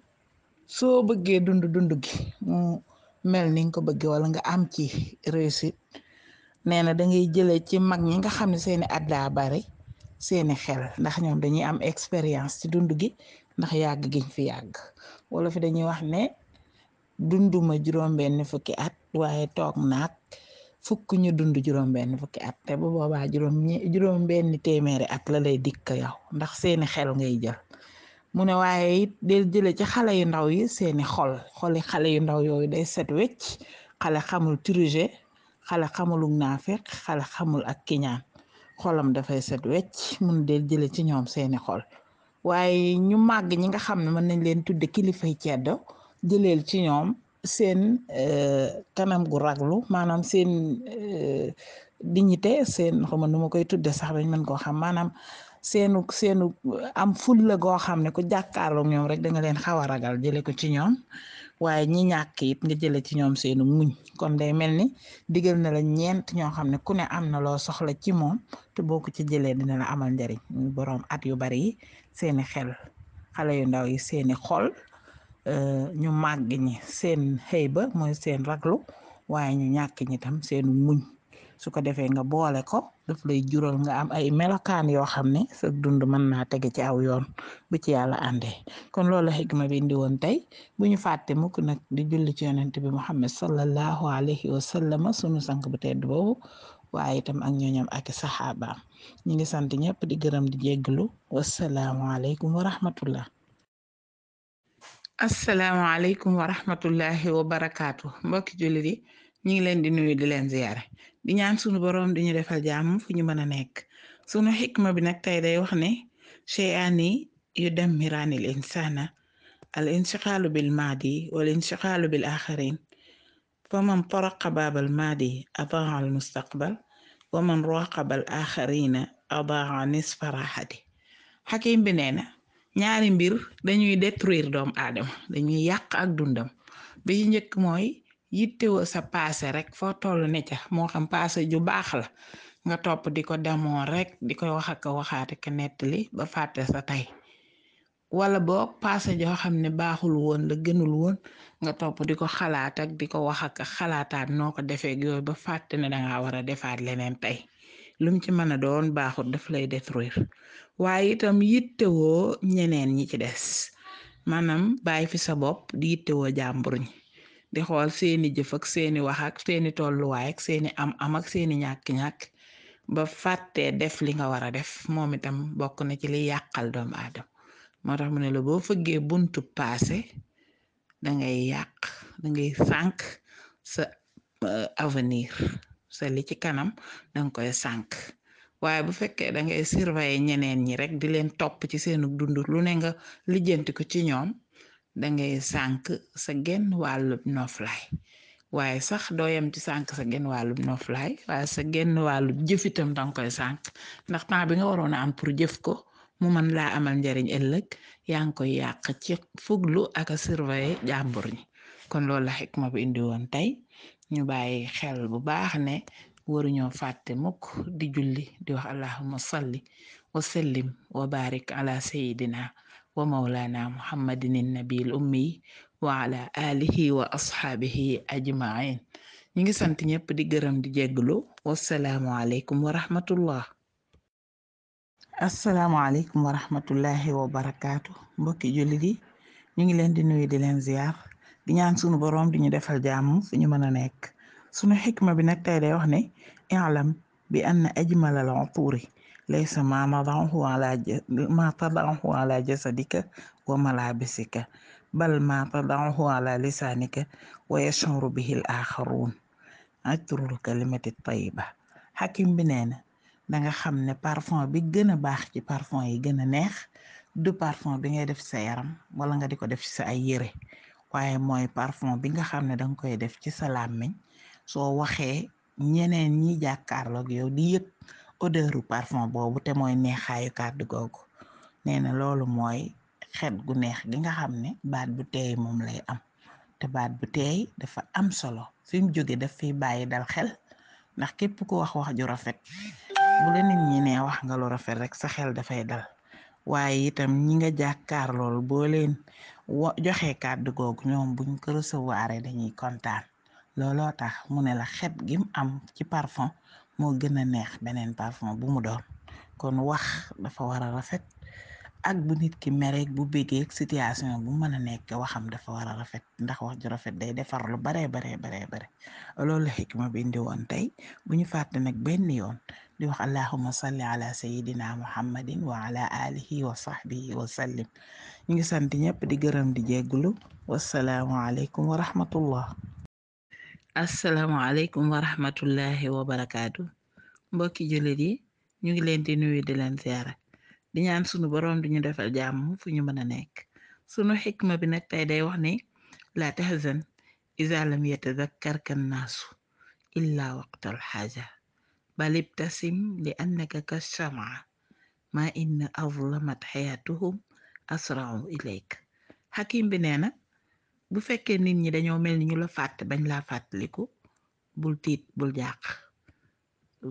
soo bëggee dund gi mu mel ni nga ko bëggee wala nga am ci réussite nee na dangay jëlee ci mag ñi nga xam ne seeni at daa bari seeni xel ndax ñoom dañuy am expérience ci dund gi ndax yàgg giñ fi yàgg wala fi dañuy wax ne dunduma juróom-benn fukki at waaye toog naag fukk ñu dund juróom-benn fukki at te bu boobaa juróom-benn téeméeri at la lay dikk yow ndax seeni xel ngay jël mu ne waaye it del jële ci xale yu ndaw yi seeni xoli xale yu ndaw yooyu day set wecc xale xamul tricher xale xamulug naafeq xale xamul ak kiñaan xolam dafay set wecc mun del jële ci ñoom seeni xol waaye ñu màgg ñi nga xam ne mën nañ leen tudde kilifay ceddo jëleel ci ñoom seen kanam gu raglu maanaam seen dignité seen xama nu ma koy tudde sax dañ mën koo xam maanaam seenu am fulla goo xam ne ku jàkkaarloog ñoom rek da nga leen xaw a ragal jële ko ci ñoom waaye ñi ñàkk it nga jële ci ñoom seenu muñ kon day mel ni digal na la ñeent ñoo xam ne ku ne am na loo soxla ci moom te boo ko ci jëlee dina la amal njariñ muy boroom at yu bari yi seeni xel xale yu ndaw yi seeni xol ñu màgg ñi seen xëy ba mooy seen raglu waaye ñu ñàkk ñi tam seenu muñ su ko defee nga boole ko daf lay jural nga am ay melokaan yoo xam ne sa dund mën naa tege ci aw yoon bu ci yàlla àndee kon loolu xikma bi indi woon tey bu ñu fàtte mukk nag di julli ci yonent bi Muhammad sallallahu alayhi wa sallama sunu sank bu tedd boobu waaye itam ak ñooñam ak saxaabaam ñi ngi sant ñëpp di gërëm di jégglu wasalaamualeykum wa rahmatullah asalaamaaleykum wa rahmatullahi wa barakaatu mbokki jullit yi ñu ngi leen di nuyu di leen ziyaare di ñaan sunu boroom di ñu defal jàmm fu ñu mën a nekk sunu xikma bi nag tey day wax ne cheyaani yu dammiraani l insana al insiqaalu bil maadi wal insiqaalu bil axarin fa man taraqa baabal maadi adaa al mustaqbal wa man raqaba al axarina adaa nisfa raxati xakim bi nee na ñaari mbir dañuy détruire doomu aadama dañuy yàq ak dundam bi ci njëkk mooy yittewoo sa passé rek foo toll ne ca moo xam passé ju baax la nga topp di ko demoo rek di koy wax ak waxaate ka nettali ba fàtte sa tey wala boog passé joo xam ne baaxul woon la gënul woon nga topp di ko xalaat ak di ko wax ak xalaataat noo ko defee yooyu ba fàtte ne danga war a defaat leneen tey lum ci mën a doon baaxul daf lay détruire waaye itam yittewoo ñeneen ñi ci des maanaam bàyyi fi sa bopp di yittewoo jàmbur ñi di xool seeni jëf ak seeni wax ak seeni tolluwaay ak seeni am ak seeni ñàkk-ñàkk ba fàttee def li nga war a def moom itam bokk na ci li yàqal doomu aadama moo tax mu ne la boo fëggee buntu paase dangay yàq dangay sànk sa avenir sa li ci kanam danga koy sànk waaye bu fekkee dangay surveiller ñeneen ñi rek di leen topp ci seenu dund lu ne nga lijjanti ko ci ñoom dangay sànk sa genn wàllub noflaay waaye sax doo yem ci sànk sa genn wàllub noflaay waaye sa genn wàllub jëfitam danga koy sànk ndax temps bi nga waroon a am pour jëf ko mu mën laa amal njariñ ëllëg yaa ngi koy yàq ci fuglu ak a surveiller jàmbur ñi kon loolu la xikma bi indi woon tey ñu bàyyi xel bu baax ne waruñoo fàtte mukk di julli di wax allahumma salli wa sallim wa barik ala sayidina wa maulana muhammadin nabil ummi wa ala alihi wa ashaabihi ajmain ñi ngi sant ñëpp di gërëm di jégglu wassalaamu aleykum wa rahmatullah asalaamaaleykum wa rahmatullahi wa barakaatu mbokki jullit yi ñu ngi leen di nuyu di leen ziyaar di ñaan sunu boroom di ñu defal jàmm fu ñu mën a nekk sunu xikma bi nag tey day wax ne i'lam bi anna ajmal al uturi laysa ma tadahu ala jasadika wa malabisika bal ma tadahu ala lisanika wa yashuru bihi al axarun atrul kalimati tayiba xakim bi nee na danga xam ne parfum bi gën a baax ci parfum yi gën a neex du parfum bi ngay def ci sa yaram wala nga di ko def ci sa ay yére waaye mooy parfum bi nga xam ne danga koy def ci sa làmmiñ soo waxee ñeneen ñi jàkkaarloog yow di yëg odeuru parfum boobu te mooy neexaayu kàddu googu nee na loolu mooy xet gu neex gi nga xam ne baat bu teey moom lay am te baat bu teey dafa am solo fi mu jóge daf fiy bàyyi dal xel ndax képp ku wax wax ju rafet bu la nit ñi ne wax nga lu rafet rek sa xel dafay dal waaye itam ñi nga jàkkaar lool boo leen joxe kàddu googu ñoom buñ ko recevoir dañuy kontaan looloo tax mu ne la xet gim am ci parfum moo gën a neex beneen parfum bu mu doon kon wax dafa war a rafet ak bu nit ki mereeg bu bégeeg situation bu mën a nekk waxam dafa war a rafet ndax wax ju rafet day defar lu baree baree bare loolu la xikma bi indi woon tey bu ñu fàtte nag benn yoon di wax allahumma salli ala sayidina muhammadin wa ala alihi wa sahbihi wa sallim. ñu ngi sant ñëpp di gërëm di jégglu wassalaamu aleykum wa rahmatullah. assalaamu aleykum wa rahmatullahi wa barakaatu. mbokki jullit yi ñu ngi leen di nuyu di leen ziara di ñaan sunu boroom di ñu defal jàmm fu ñu mën a nekk. sunu xikma bi nag tey day wax ni la tahzan iza lam yatadakkarka nnaasu illa waqtal xaaja bal ibtasim li annaka kashamaa ma in azlamat xayaatuhum asra'u ilayk. xakim bi nee na bu fekkee nit ñi dañoo mel ni ñu la fàtte bañ laa fàttaliku bul tiit bul jàq,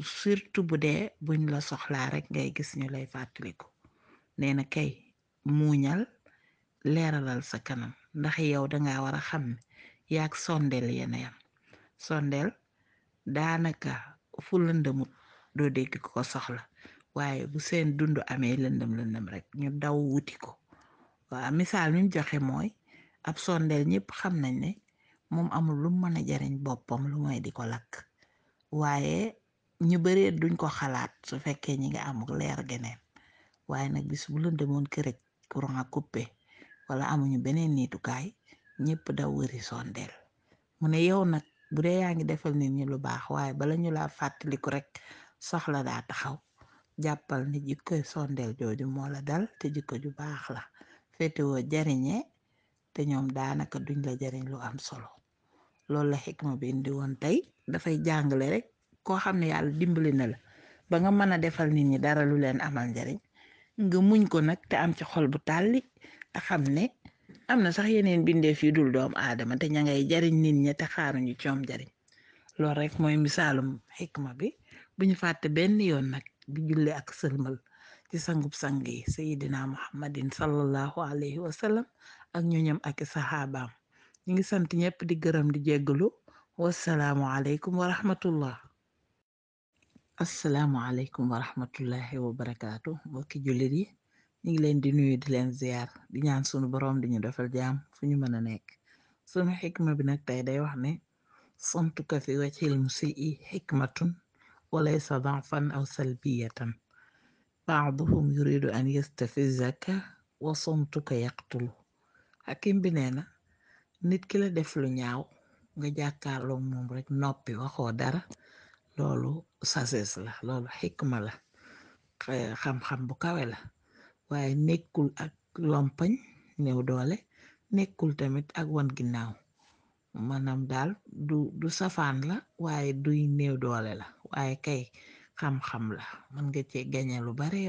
surtout bu dee buñ la soxlaa rek ngay gis ñu lay fàttaliku. nee na kay muuñal leeralal sa kanam ndax yow danga war a xam ne yaag sondeel yena yam. sondeel daanaka fu lëndëmut doo dégg ko soxla, waaye bu seen dund amee lëndëm rek ñu daw wuti ko. waaw misaal mi mu joxe mooy ab sondeel ñëpp xam nañ ne moom amul lu mën a jariñ boppam lu mooy di ko lakk, waaye ñu baree duñ ko xalaat su fekkee ñi nga amul leer geneen. waaye nag bis bu lëndëmoon kërëj courant a coupé wala amuñu beneen niitukaay ñëpp daw wëri sondeel. mu ne yow nag bu dee yaa ngi defal nit ñi lu baax waaye bala ñu laa fàttaliku rek soxla daa taxaw, jàppal ni jikko sondeel jooju moo la dal te jikko ju baax la féetewoo jariñe te ñoom daanaka duñ la jariñ lu am solo. loolu la xikma bi indi woon tey dafay jàngale rek koo xam ne yàlla dimbali na la ba nga mën a defal nit ñi dara lu leen amal njariñ nga muñ ko nag te am ci xol bu tàlli te xam ne am na sax yeneen bindeef yu dul doomu aadama te ña ngay jariñ nit ñi te xaaruñu coom jariñ. loolu rek mooy misaalum xikma bi bu ñu fàtte benn yoon nag di julli ak sëlmal ci sangub sang yi sayidina muhammadin sallallahu alayhi wa sallam ak ñoñam ak saxaabaam. ñu ngi sant ñëpp di gërëm di jéggalu wassalaamu aleykum wa rahmatullah. assalaamu aleykum wa rahmatullahi wa barakaatu. mbokki jullit yi ñu ngi leen di nuyu di leen ziyaar di ñaan sunu boroom di ñu defal jaam fu ñu mën a nekk. sunu xikma bi nag tey day wax ne صمتك في وجه المسيء حكمة وليس ضعفا أو سلبية بعضهم يريد أن يستفزك وصمتك يقتل. xakim bi nee na nit ki la def lu ñaaw nga jàkkaarloo moom rek noppi waxoo dara, loolu sases la, loolu xikma la, xam-xam bu kawe la, waaye nekkul ak lompañ néew doole, nekkul tamit ak wan ginnaaw. maanaam daal du safaan la waaye duy néew doole la, waaye kay xam-xam la, mën nga ci gañe lu bare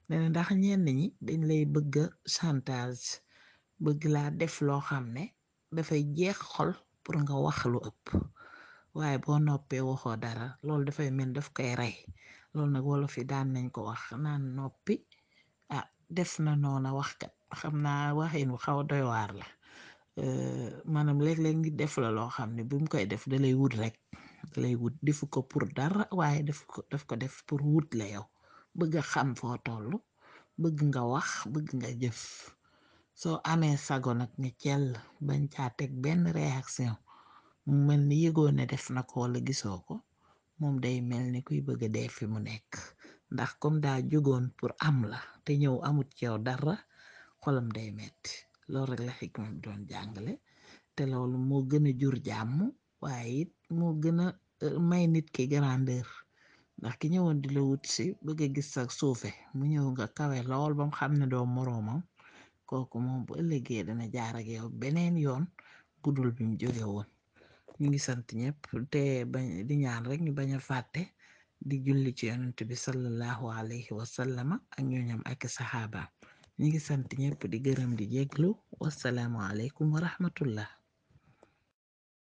nee ndax ñenn ñi dañ lay bëgga chantage, bëgg laa def loo xam ne dafay jeex xol pour nga wax lu ëpp, waaye boo noppee waxoo dara loolu dafay mel daf koy rey. loolu nag wolof yi daan nañ ko wax naan noppi def na noona waxkat. xam naa waxin bu xaw doy waar la. maanaam léeg-léeg ngi def la loo xam ne bi mu koy def dalay wut rek, dalay wut defu ko pour dara waaye daf ko def pour wut la yow, bëgg a xam foo toll, bëgg nga wax, bëgg nga jëf. soo amee sago nag ne cell bañ caa teg benn réaction mu mel ni yëgoo ne def na ko wala gisoo ko, moom day mel ni kuy bëgg a dee fi mu nekk, ndax comme daa jógoon pour am la te ñëw amut ci yow dara xolam day metti. loolu rek la xikma bi doon jàngale te loolu moo gën a jur jàmm, waaye it moo gën a may nit ki grandeur, ndax ki ñëwoon di la wut si bëgg a gis ak suufe mu ñëw nga kawe lool bam xam ne doo moroomam, kooku moom bu ëllëgee dana jaar ak yow beneen yoon budul bi mu jóge woon. ñu ngi sant ñëpp te bañ di ñaan rek ñu bañ a fàtte di julli ci yonent bi sallallahu alayhi wa sallama ak ñooñam ak saxaaba. ñu ngi sant ñëpp di gërëm di jéglu wassalaamu aleykum wa rahmatullah.